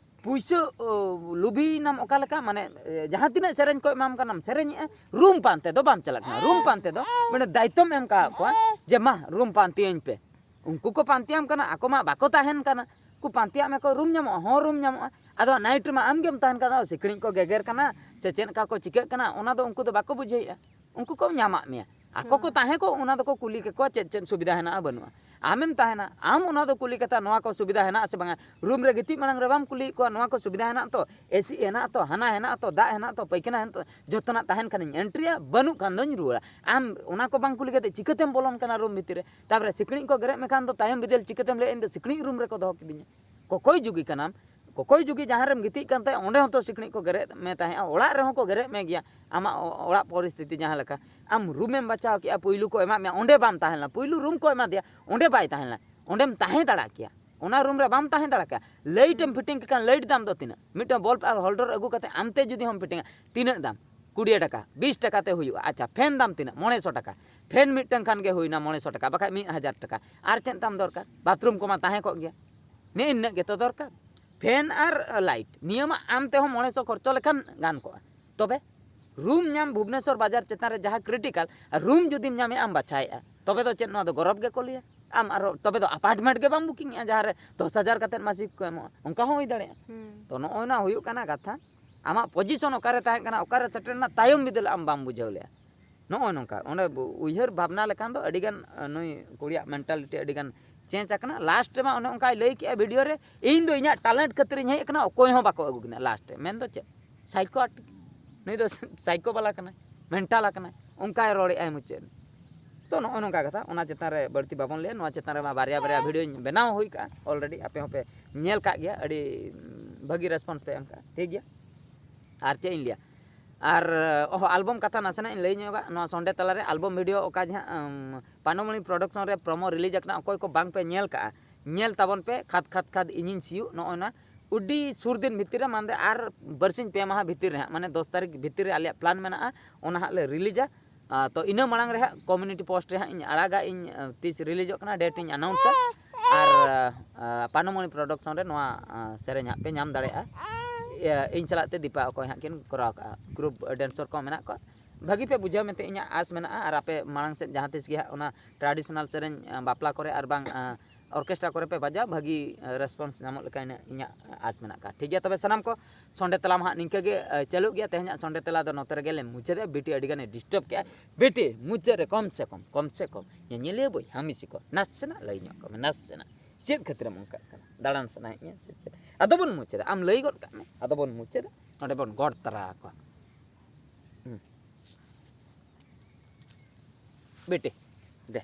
ᱯᱩᱭᱥᱟᱹ, ᱚ, ᱞᱩᱵᱷᱤᱭᱮᱱᱟᱢ ᱚᱠᱟ ᱞᱮᱠᱟ? ᱢᱟᱱᱮ, ᱮ, ᱡᱟᱦᱟᱸ ᱛᱤᱱᱟᱹᱜ ᱥᱮᱨᱮᱧ ᱠᱚ ᱮᱢᱟᱢ ᱠᱟᱱᱟᱢ ᱥᱮᱨᱮᱧᱮᱜᱼᱟ, room ᱯᱟᱱᱛᱮ ᱫᱚ ᱵᱟᱢ ᱪᱟᱞᱟᱜ ᱠᱟᱱᱟ᱾ Room ᱯᱟᱱᱛᱮ ᱫᱚ ᱢᱟᱱᱮ ᱫᱟᱭᱤᱛᱛᱚᱢ ᱮᱢ ᱠᱟᱜ ᱠᱚᱣᱟ ᱡᱮ, "ᱢᱟ, room ᱯᱟᱱᱛᱮᱭᱟᱹᱧ ᱯᱮ᱾" ᱩᱱᱠᱩ ᱠᱚ ᱯᱟᱱᱛᱮᱭᱟᱢ ᱠᱟᱱᱟ, ᱟᱠᱚ ᱢᱟ ᱵᱟᱠᱚ ᱛᱟᱦᱮᱱ ᱠᱟᱱᱟ᱾ ᱠᱚ ᱯᱟᱱᱛᱮᱭᱟᱜ ᱢᱮᱠᱚ, room ᱧᱟᱢᱚᱜᱼᱟ, ᱦᱚᱸ, room ᱧᱟᱢᱚᱜᱼᱟ᱾ ᱟᱫᱚ night ᱨᱮᱢᱟ ᱟᱢ ᱜᱮᱢ ᱛᱟᱦᱮᱱ ᱠᱟᱱᱟ, ᱥᱤᱠᱲᱤᱡ ᱠᱚ ᱜᱮᱜᱮᱨ ᱠᱟᱱᱟ ᱥᱮ ᱪᱮᱫ ᱞᱮᱠᱟ ᱠᱚ ᱪᱤᱠᱟᱹᱜ ᱠᱟᱱᱟ, ᱚᱱᱟ ᱫᱚ ᱩᱱᱠᱩ ᱫᱚ ᱵᱟᱠᱚ ᱵᱩᱡᱷᱟᱹᱣᱮᱜᱼᱟ᱾ ᱩᱱᱠᱩ ᱠᱚ ᱧᱟᱢᱟᱜ ᱢᱮᱭᱟ, ᱟᱠᱚ ᱠᱚ ᱛᱟᱦᱮᱸ ᱠᱚ, ᱚᱱᱟ ᱫᱚᱠᱚ ᱠᱩᱞᱤ ᱠᱮᱠᱚᱣᱟ ᱪᱮᱫ ᱪᱮᱫ ᱥᱩᱵᱤᱫᱷᱟ ᱦᱮᱱᱟᱜᱼᱟ, ᱵᱟᱹᱱᱩᱜᱼᱟ᱾ ᱟᱢᱮᱢ ᱛᱟᱦᱮᱱᱟ, ᱟᱢ ᱚᱱᱟ ᱫᱚ ᱠᱩᱞᱤ ᱠᱟᱛᱮ ᱱᱚᱣᱟ ᱠᱚ ᱥᱩᱵᱤᱫᱷᱟ ᱦᱮᱱᱟᱜᱼᱟ ᱥᱮ ᱵᱟᱝᱟ? Room ᱨᱮ ᱜᱤᱛᱤᱡ ᱢᱟᱲᱟᱝ ᱨᱮ ᱵᱟᱢ ᱠᱩᱞᱤᱭᱮᱫ ᱠᱚᱣᱟ ᱱᱚᱣᱟ ᱠᱚ ᱥᱩᱵᱤᱫᱷᱟ ᱦᱮᱱᱟᱜ ᱛᱚ, AC ᱦᱮᱱᱟᱜ ᱛᱚ, ᱦᱟᱱᱟ ᱦᱮᱱᱟᱜ ᱛᱚ, ᱫᱟᱜ ᱦᱮᱱᱟᱜ ᱛᱚ, ᱯᱟᱹᱭᱠᱷᱟᱱᱟ ᱦᱮᱱᱟᱜ ᱛᱚ, ᱡᱚᱛᱚᱱᱟᱜ ᱛᱟᱦᱮᱱ ᱠᱷᱟᱱᱤᱧ entryᱟ, ᱵᱟᱹᱱᱩᱜ ᱠᱷᱟᱱ ᱫᱚᱧ ᱨᱩᱣᱟᱹᱲᱟ᱾ ᱟᱢ ᱚᱱᱟ ᱠᱚ ᱵᱟᱝ ᱠᱩᱞᱤ ᱠᱟᱛᱮ ᱪᱤᱠᱟᱹᱛᱮᱢ ᱵᱚᱞᱚᱱ ᱠᱟᱱᱟ room ᱵᱷᱤᱛᱤᱨ ᱨᱮ? ᱛᱟᱯᱚᱨᱮ ᱥᱤᱠᱲᱤᱡ ᱠᱚ ᱜᱮᱨᱮᱫ ᱢᱮᱠᱷᱟᱱ ᱫᱚ ᱛᱟᱭᱚᱢ ᱵᱤᱫᱟᱹᱞ ᱪᱤᱠᱟᱹᱛᱮᱢ ᱞᱟᱹᱭᱟ ᱤᱧ ᱫᱚ ᱥᱤᱠᱲᱤᱡ room ᱨᱮᱠᱚ ᱫᱚᱦᱚ ᱠᱤᱫᱤᱧᱟ? ᱠᱚᱠᱚᱭ ᱡᱩᱜᱤ ᱠᱟᱱᱟᱢ, ᱠᱚᱠᱚᱭ ᱡᱩᱜᱤ ᱡᱟᱦᱟᱸ ᱨᱮᱢ ᱜᱤᱛᱤᱡ ᱠᱟᱱ ᱛᱟᱦᱮᱸᱫ ᱚᱸᱰᱮ ᱦᱚᱸᱛᱚ ᱥᱤᱠᱲᱤᱡ ᱠᱚ ᱜᱮᱨᱮᱫ ᱢᱮ ᱛᱟᱦᱮᱸᱫᱼᱟ, ᱚᱲᱟᱜ ᱨᱮᱦᱚᱸ ᱠᱚ ᱜᱮᱨᱮᱫ ᱢᱮ ᱜᱮᱭᱟ᱾ ᱟᱢᱟᱜ ᱚ-, ᱚᱲᱟᱜ ᱯᱚᱨᱤᱥᱛᱷᱤᱛᱤ ᱡᱟᱦᱟᱸ ᱞᱮᱠᱟ, ᱟᱢ room ᱮᱢ ᱵᱟᱪᱷᱟᱣ ᱠᱮᱜᱼᱟ, ᱯᱩᱭᱞᱩ ᱠᱚ ᱮᱢᱟᱫ ᱢᱮᱭᱟ, ᱚᱸᱰᱮ ᱵᱟᱢ ᱛᱟᱦᱮᱸ ᱞᱮᱱᱟ, ᱯᱩᱭᱞᱩ room ᱠᱚ ᱮᱢᱟ ᱫᱮᱭᱟ, ᱚᱸᱰᱮ ᱵᱟᱭ ᱛᱟᱦᱮᱸ ᱞᱮᱱᱟ, ᱚᱸᱰᱮᱢ ᱛᱟᱦᱮᱸ ᱫᱟᱲᱮ ᱠᱮᱭᱟ, ᱚᱱᱟ room ᱨᱮ ᱵᱟᱢ ᱛᱟᱦᱮᱸ ᱫᱟᱲᱮ ᱠᱮᱭᱟ᱾ Light ᱮᱢ fitting ᱠᱮ ᱠᱷᱟᱱ light ᱫᱟᱢ ᱫᱚ ᱛᱤᱱᱟᱹᱜ? ᱢᱤᱫᱴᱟᱝ bulb ᱟᱨ holder ᱟᱹᱜᱩ ᱠᱟᱛᱮ ᱟᱢᱛᱮ ᱡᱩᱫᱤ ᱦᱚᱸᱢ fittingᱟ, ᱛᱤᱱᱟᱹᱜ ᱫᱟᱢ? ᱠᱩᱲᱤ ᱴᱟᱠᱟ, ᱵᱤᱥ ᱴᱟᱠᱟ ᱛᱮ ᱦᱩᱭᱩᱜᱼᱟ᱾ ᱟᱪᱪᱷᱟ, fan ᱫᱟᱢ ᱛᱤᱱᱟᱹᱜ? ᱢᱚᱬᱮ ᱥᱚ ᱴᱟᱠᱟ᱾ Fan ᱢᱤᱫᱴᱟᱝ ᱠᱷᱟᱱ ᱜᱮ ᱦᱩᱭᱱᱟ ᱢᱚᱬᱮ ᱥᱚ ᱴᱟᱠᱟ, ᱵᱟᱠᱷᱟᱡ ᱢᱤᱫ ᱦᱟᱡᱟᱨ ᱴᱟᱠᱟ᱾ ᱟᱨ ᱪᱮᱫ ᱛᱟᱢ ᱫᱚᱨᱠᱟᱨ? Bathroom ᱠᱚᱢᱟ ᱛᱟᱦᱮᱸ ᱠᱚᱜ ᱜᱮᱭᱟ᱾ ᱱᱮᱜᱼᱮ ᱱᱤᱱᱟᱹᱜ ᱜᱮᱛᱚ ᱫᱚᱨᱠᱟᱨ᱾ Fan ᱟᱨ light, ᱱᱤᱭᱟᱹ ᱢᱟ ᱟᱢ ᱛᱮᱦᱚᱸ ᱢᱚᱬᱮ ᱥᱚ ᱠᱷᱚᱨᱪᱚ ᱞᱮᱠᱷᱟᱱ ᱜᱟᱱ ᱠᱚᱜᱼᱟ᱾ ᱛᱚᱵᱮ room ᱧᱟᱢ ᱵᱷᱩᱵᱽᱱᱮᱥᱚᱨ ᱵᱟᱡᱟᱨ ᱪᱮᱛᱟᱱ ᱨᱮ ᱡᱟᱦᱟᱸ critical, ᱟᱨ room ᱡᱩᱫᱤᱢ ᱧᱟᱢᱮᱜᱼᱟ, ᱟᱢ ᱵᱟᱪᱷᱟᱭᱮᱜᱼᱟ, ᱛᱚᱵᱮ ᱫᱚ ᱪᱮᱫ ᱱᱚᱣᱟ ᱫᱚ ᱜᱚᱨᱚᱵᱽ ᱜᱮᱠᱚ ᱞᱟᱹᱭᱟ? ᱟᱢ ᱟᱨᱚ ᱛᱚᱵᱮ ᱫᱚ apartment ᱜᱮ ᱵᱟᱢ bookingᱮᱜᱼᱟ, ᱡᱟᱦᱟᱸ ᱨᱮ ᱫᱚᱥ ᱦᱟᱡᱟᱨ ᱠᱟᱛᱮᱫ ᱢᱟᱥᱤᱠ ᱠᱚ ᱮᱢᱚᱜᱼᱟ, ᱚᱱᱠᱟ ᱦᱚᱸ ᱦᱩᱭ ᱫᱟᱲᱮᱭᱟᱜᱼᱟ᱾ ᱦᱩᱸ᱾ ᱛᱚ ᱱᱚᱜᱼᱚᱭ ᱱᱟ ᱦᱩᱭᱩᱜ ᱠᱟᱱᱟ ᱠᱟᱛᱷᱟ, ᱟᱢᱟᱜ position ᱚᱠᱟᱨᱮ ᱛᱟᱦᱮᱸ ᱠᱟᱱᱟ, ᱚᱠᱟᱨᱮ ᱥᱮᱴᱮᱨ ᱮᱱᱟ, ᱛᱟᱭᱚᱢ ᱵᱤᱫᱟᱹᱞ ᱟᱢ ᱵᱟᱢ ᱵᱩᱡᱷᱟᱹᱣ ᱞᱮᱜᱼᱟ᱾ ᱱᱚᱜᱼᱚᱭ ᱱᱚᱝᱠᱟ ᱚᱸᱰᱮ ᱵᱚ-, ᱩᱭᱦᱟᱹᱨ ᱵᱷᱟᱵᱽᱱᱟ ᱞᱮᱠᱷᱟᱱ ᱫᱚ ᱟᱹᱰᱤᱜᱟᱱ, ᱟᱸ, ᱱᱩᱭ ᱠᱩᱲᱤᱭᱟᱜ mentality ᱟᱹᱰᱤᱜᱟᱱ ᱪᱮᱧᱡᱽ ᱟᱠᱟᱱᱟ᱾ ᱞᱟᱥᱴ ᱨᱮᱢᱟ ᱚᱱᱮ ᱚᱱᱠᱟᱭ ᱞᱟᱹᱭ ᱠᱮᱜᱼᱟ ᱵᱷᱤᱰᱤᱭᱳ ᱨᱮ, "ᱤᱧ ᱫᱚ ᱤᱧᱟᱹᱜ ᱴᱮᱞᱮᱱᱴ ᱠᱷᱟᱹᱛᱤᱨ ᱤᱧ ᱦᱮᱡ ᱟᱠᱟᱱᱟ, ᱚᱠᱚᱭ ᱦᱚᱸ ᱵᱟᱠᱚ ᱟᱹᱜᱩ ᱠᱤᱧᱟ ᱞᱟᱥᱴ ᱨᱮ", ᱢᱮᱱᱫᱚ ᱪᱮᱫ? ᱥᱟᱭᱠᱳ ᱟᱨᱴᱤᱥᱴ᱾ ᱱᱩᱭ ᱫᱚ ᱥᱟᱭᱠᱳ ᱵᱟᱞᱟ ᱠᱟᱱᱟᱭ, ᱢᱮᱱᱴᱟᱞ ᱟᱠᱟᱱᱟᱭ, ᱚᱱᱠᱟᱭ ᱨᱚᱲᱮᱜᱼᱟᱭ ᱢᱩᱪᱟᱹᱫ ᱨᱮ᱾ ᱛᱚ ᱱᱚᱜᱼᱚ ᱱᱚᱝᱠᱟ ᱠᱟᱛᱷᱟ, ᱚᱱᱟ ᱪᱮᱛᱟᱱ ᱨᱮ ᱵᱟᱹᱲᱛᱤ ᱵᱟᱵᱚᱱ ᱞᱟᱹᱭᱟ᱾ ᱱᱚᱣᱟ ᱪᱮᱛᱟᱱ ᱨᱮᱢᱟ ᱵᱟᱨᱭᱟ ᱵᱟᱨᱭᱟ ᱵᱷᱤᱰᱤᱭᱳᱧ ᱵᱮᱱᱟᱣ ᱦᱩᱭ ᱠᱟᱜᱼᱟ ᱚᱞᱨᱮᱰᱤ, ᱟᱯᱮ ᱦᱚᱸᱯᱮ ᱧᱮᱞ ᱠᱟᱜ ᱜᱮᱭᱟ, ᱟᱹᱰᱤ ᱵᱷᱟᱹᱜᱤ ᱨᱮᱥᱯᱚᱱᱥ ᱯᱮ ᱮᱢ ᱠᱟᱜᱼᱟ, ᱴᱷᱤᱠ ᱜᱮᱭᱟ᱾ ᱟᱨ ᱪᱮᱫ ᱤᱧ ᱞᱟᱹᱭᱟ, ᱟᱨ ᱚᱦᱚ, ᱟᱞᱵᱚᱢ ᱠᱟᱛᱷᱟ ᱱᱟᱥᱮᱱᱟᱜ ᱤᱧ ᱞᱟᱹᱭ ᱧᱚᱜᱟ᱾ ᱱᱚᱣᱟ ᱥᱚᱱᱰᱮ ᱛᱟᱞᱟᱨᱮ ᱟᱞᱵᱚᱢ ᱵᱷᱤᱰᱤᱭᱳ ᱚᱠᱟ ᱡᱟᱦᱟᱸ, ᱩᱢ, ᱯᱟᱱᱰᱩᱢᱚᱬᱤ ᱯᱨᱚᱰᱟᱠᱥᱚᱱ ᱨᱮ ᱯᱨᱚᱢᱳ ᱨᱤᱞᱤᱡᱽ ᱟᱠᱟᱱᱟ, ᱚᱠᱚᱭ ᱠᱚ ᱵᱟᱝ ᱯᱮ ᱧᱮᱞ ᱠᱟᱜᱼᱟ, ᱧᱮᱞ ᱛᱟᱵᱚᱱ ᱯᱮ᱾ ᱠᱷᱟᱫᱽ ᱠᱷᱟᱫᱽ ᱠᱷᱟᱫᱽ ᱤᱧᱤᱧ ᱥᱤᱭᱳᱜ, ᱱᱚᱜᱼᱚᱭ ᱱᱟ ᱟᱹᱰᱤ ᱥᱩᱨ ᱫᱤᱱ ᱵᱷᱤᱛᱤᱨ ᱨᱮ, ᱢᱟᱱᱫᱮ ᱟᱨ ᱵᱟᱨᱥᱤᱧ ᱯᱮ ᱢᱟᱦᱟ ᱵᱷᱤᱛᱤᱨ ᱨᱮ ᱦᱟᱸᱜ, ᱢᱟᱱᱮ ᱫᱚᱥ ᱛᱟᱹᱨᱤᱠᱷ ᱵᱷᱤᱛᱤᱨ ᱨᱮ ᱟᱞᱮᱭᱟᱜ ᱯᱞᱟᱱ ᱢᱮᱱᱟᱜᱼᱟ, ᱚᱱᱟ ᱦᱟᱸᱜ ᱞᱮ ᱨᱤᱞᱤᱡᱟ᱾ ᱟᱨ ᱛᱚ ᱤᱱᱟᱹ ᱢᱟᱲᱟᱝ ᱨᱮ ᱦᱟᱸᱜ ᱠᱚᱢᱤᱭᱩᱱᱤᱴᱤ ᱯᱳᱥᱴ ᱨᱮ ᱦᱟᱸᱜ ᱤᱧ ᱟᱲᱟᱜᱟ, ᱤᱧ, ᱟᱸ, ᱛᱤᱥ ᱨᱤᱞᱤᱡᱚᱜ ᱠᱟᱱᱟ, ᱰᱮᱴ ᱤᱧ ᱟᱱᱟᱣᱩᱱᱥᱟ᱾ ᱟᱨ, ᱟᱸ, ᱯᱟᱱᱰᱩᱢᱚᱬᱤ ᱯᱨᱚᱰᱟᱠᱥᱚᱱ ᱨᱮ ᱱᱚᱣᱟ, ᱟᱸ, ᱥᱮᱨᱮᱧ ᱦᱟᱸᱜ ᱯᱮ ᱧᱟᱢ ᱫᱟᱲᱮᱭᱟᱜᱼᱟ᱾ ᱤᱭᱟᱹ, ᱤᱧ ᱥᱟᱞᱟᱜ ᱛᱮ ᱫᱤᱯᱟ ᱚᱠᱚᱭ ᱦᱟᱸᱜ ᱠᱤᱱ ᱠᱚᱨᱟᱣ ᱠᱟᱜᱼᱟ, ᱜᱨᱩᱯ ᱰᱮᱱᱥᱚᱨ ᱠᱚ ᱢᱮᱱᱟᱜ ᱠᱚᱣᱟ᱾ ᱵᱷᱟᱹᱜᱤ ᱯᱮ ᱵᱩᱡᱷᱟᱹᱣ ᱢᱮᱱᱛᱮ ᱤᱧᱟᱹᱜ ᱟᱸᱥ ᱢᱮᱱᱟᱜᱼᱟ᱾ ᱟᱨ ᱟᱯᱮ ᱢᱟᱲᱟᱝ ᱥᱮᱫ ᱡᱟᱦᱟᱸ ᱛᱤᱥ ᱜᱮ ᱦᱟᱸᱜ ᱚᱱᱟ ᱴᱨᱟᱰᱤᱥᱚᱱᱟᱞ ᱥᱮᱨᱮᱧ, ᱟᱸ, ᱵᱟᱯᱞᱟ ᱠᱚᱨᱮ ᱟᱨ ᱵᱟᱝ, ᱟᱸ, ᱚᱨᱠᱮᱥᱴᱨᱟ ᱠᱚᱨᱮ ᱯᱮ ᱵᱟᱡᱟᱣ, ᱵᱷᱟᱹᱜᱤ, ᱟᱸ, ᱨᱮᱥᱯᱚᱱᱥ ᱧᱟᱢᱚᱜ ᱞᱮᱠᱟ ᱤᱱᱟᱹ ᱤᱧᱟᱹᱜ ᱟᱸᱥ ᱢᱮᱱᱟᱜ ᱟᱠᱟᱫ᱾ ᱴᱷᱤᱠ ᱜᱮᱭᱟ, ᱛᱚᱵᱮ ᱥᱟᱱᱟᱢ ᱠᱚ ᱥᱚᱱᱰᱮ ᱛᱟᱞᱟ ᱢᱟ ᱦᱟᱸᱜ ᱱᱤᱝᱠᱟᱹ ᱜᱮ, ᱟᱸ, ᱪᱟᱹᱞᱩᱜ ᱜᱮᱭᱟ᱾ ᱛᱮᱦᱮᱧᱟᱜ ᱥᱚᱱᱰᱮ ᱛᱟᱞᱟ ᱫᱚ ᱱᱚᱛᱮ ᱨᱮᱜᱮ ᱞᱮ ᱢᱩᱪᱟᱹᱫᱟ᱾ ᱵᱤᱴᱤ ᱟᱹᱰᱤ ᱜᱟᱱᱮ ᱰᱤᱥᱴᱟᱵᱽ ᱠᱮᱜᱼᱟ᱾ ᱵᱤᱴᱤ, ᱢᱩᱪᱟᱹᱫ ᱨᱮ ᱠᱚᱢ ᱥᱮ ᱠᱚᱢ, ᱠᱚᱢ ᱥᱮ ᱠᱚᱢ ᱧᱮᱧᱮᱞᱤᱭᱟᱹ ᱵᱚᱭᱦᱟ ᱢᱤᱥᱤ ᱠᱚ ᱱᱟᱥᱮᱱᱟᱜ ᱞᱟᱹᱭ ᱧᱚᱜ ᱠᱟᱜ ᱢᱮ, ᱱᱟᱥᱮᱱᱟᱜ᱾ ᱪᱮᱫ ᱠᱷᱟᱹᱛᱤᱨᱮᱢ ᱚᱱᱠᱟᱜ ᱠᱟᱱᱟ? ᱫᱟᱬᱟᱱ ᱥᱟᱱᱟᱭᱮᱫ ᱢᱮᱭᱟ ᱥᱮ ᱪᱮᱫ? ᱟᱫᱚ ᱵᱚᱱ ᱢᱩᱪᱟᱹᱫᱟ, ᱟᱢ ᱞᱟᱹᱭ ᱜᱚᱫ ᱠᱟᱜ ᱢᱮ, ᱟᱫᱚ ᱵᱚᱱ ᱢᱩᱪᱟᱹᱫᱟ, ᱱᱚᱰᱮ ᱵᱚᱱ ᱜᱚᱰ ᱛᱟᱨᱟ ᱟᱠᱚᱣᱟ᱾ ᱦᱩᱸ᱾ ᱵᱤᱴᱤ, ᱫᱮ᱾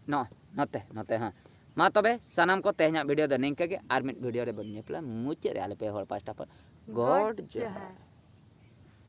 ᱱᱚᱜᱼᱚᱭ, ᱱᱚᱛᱮ, ᱱᱚᱛᱮ, ᱦᱮᱸ᱾ ᱢᱟ ᱛᱚᱵᱮ, ᱥᱟᱱᱟᱢ ᱠᱚ ᱛᱮᱦᱮᱧᱟᱜ ᱵᱷᱤᱰᱤᱭᱳ ᱫᱚ ᱱᱤᱝᱠᱟᱹ ᱜᱮ᱾ ᱟᱨ ᱢᱤᱫ ᱵᱷᱤᱰᱤᱭᱳ ᱨᱮ ᱵᱚᱱ ᱧᱮᱯᱮᱞᱟ᱾ ᱢᱩᱪᱟᱹᱫ ᱨᱮ ᱟᱞᱮ ᱯᱮ ᱦᱚᱲ ᱯᱟᱦᱴᱟ ᱠᱷᱚᱱ ᱜᱚᱰ ᱡᱚᱦᱟᱨ᱾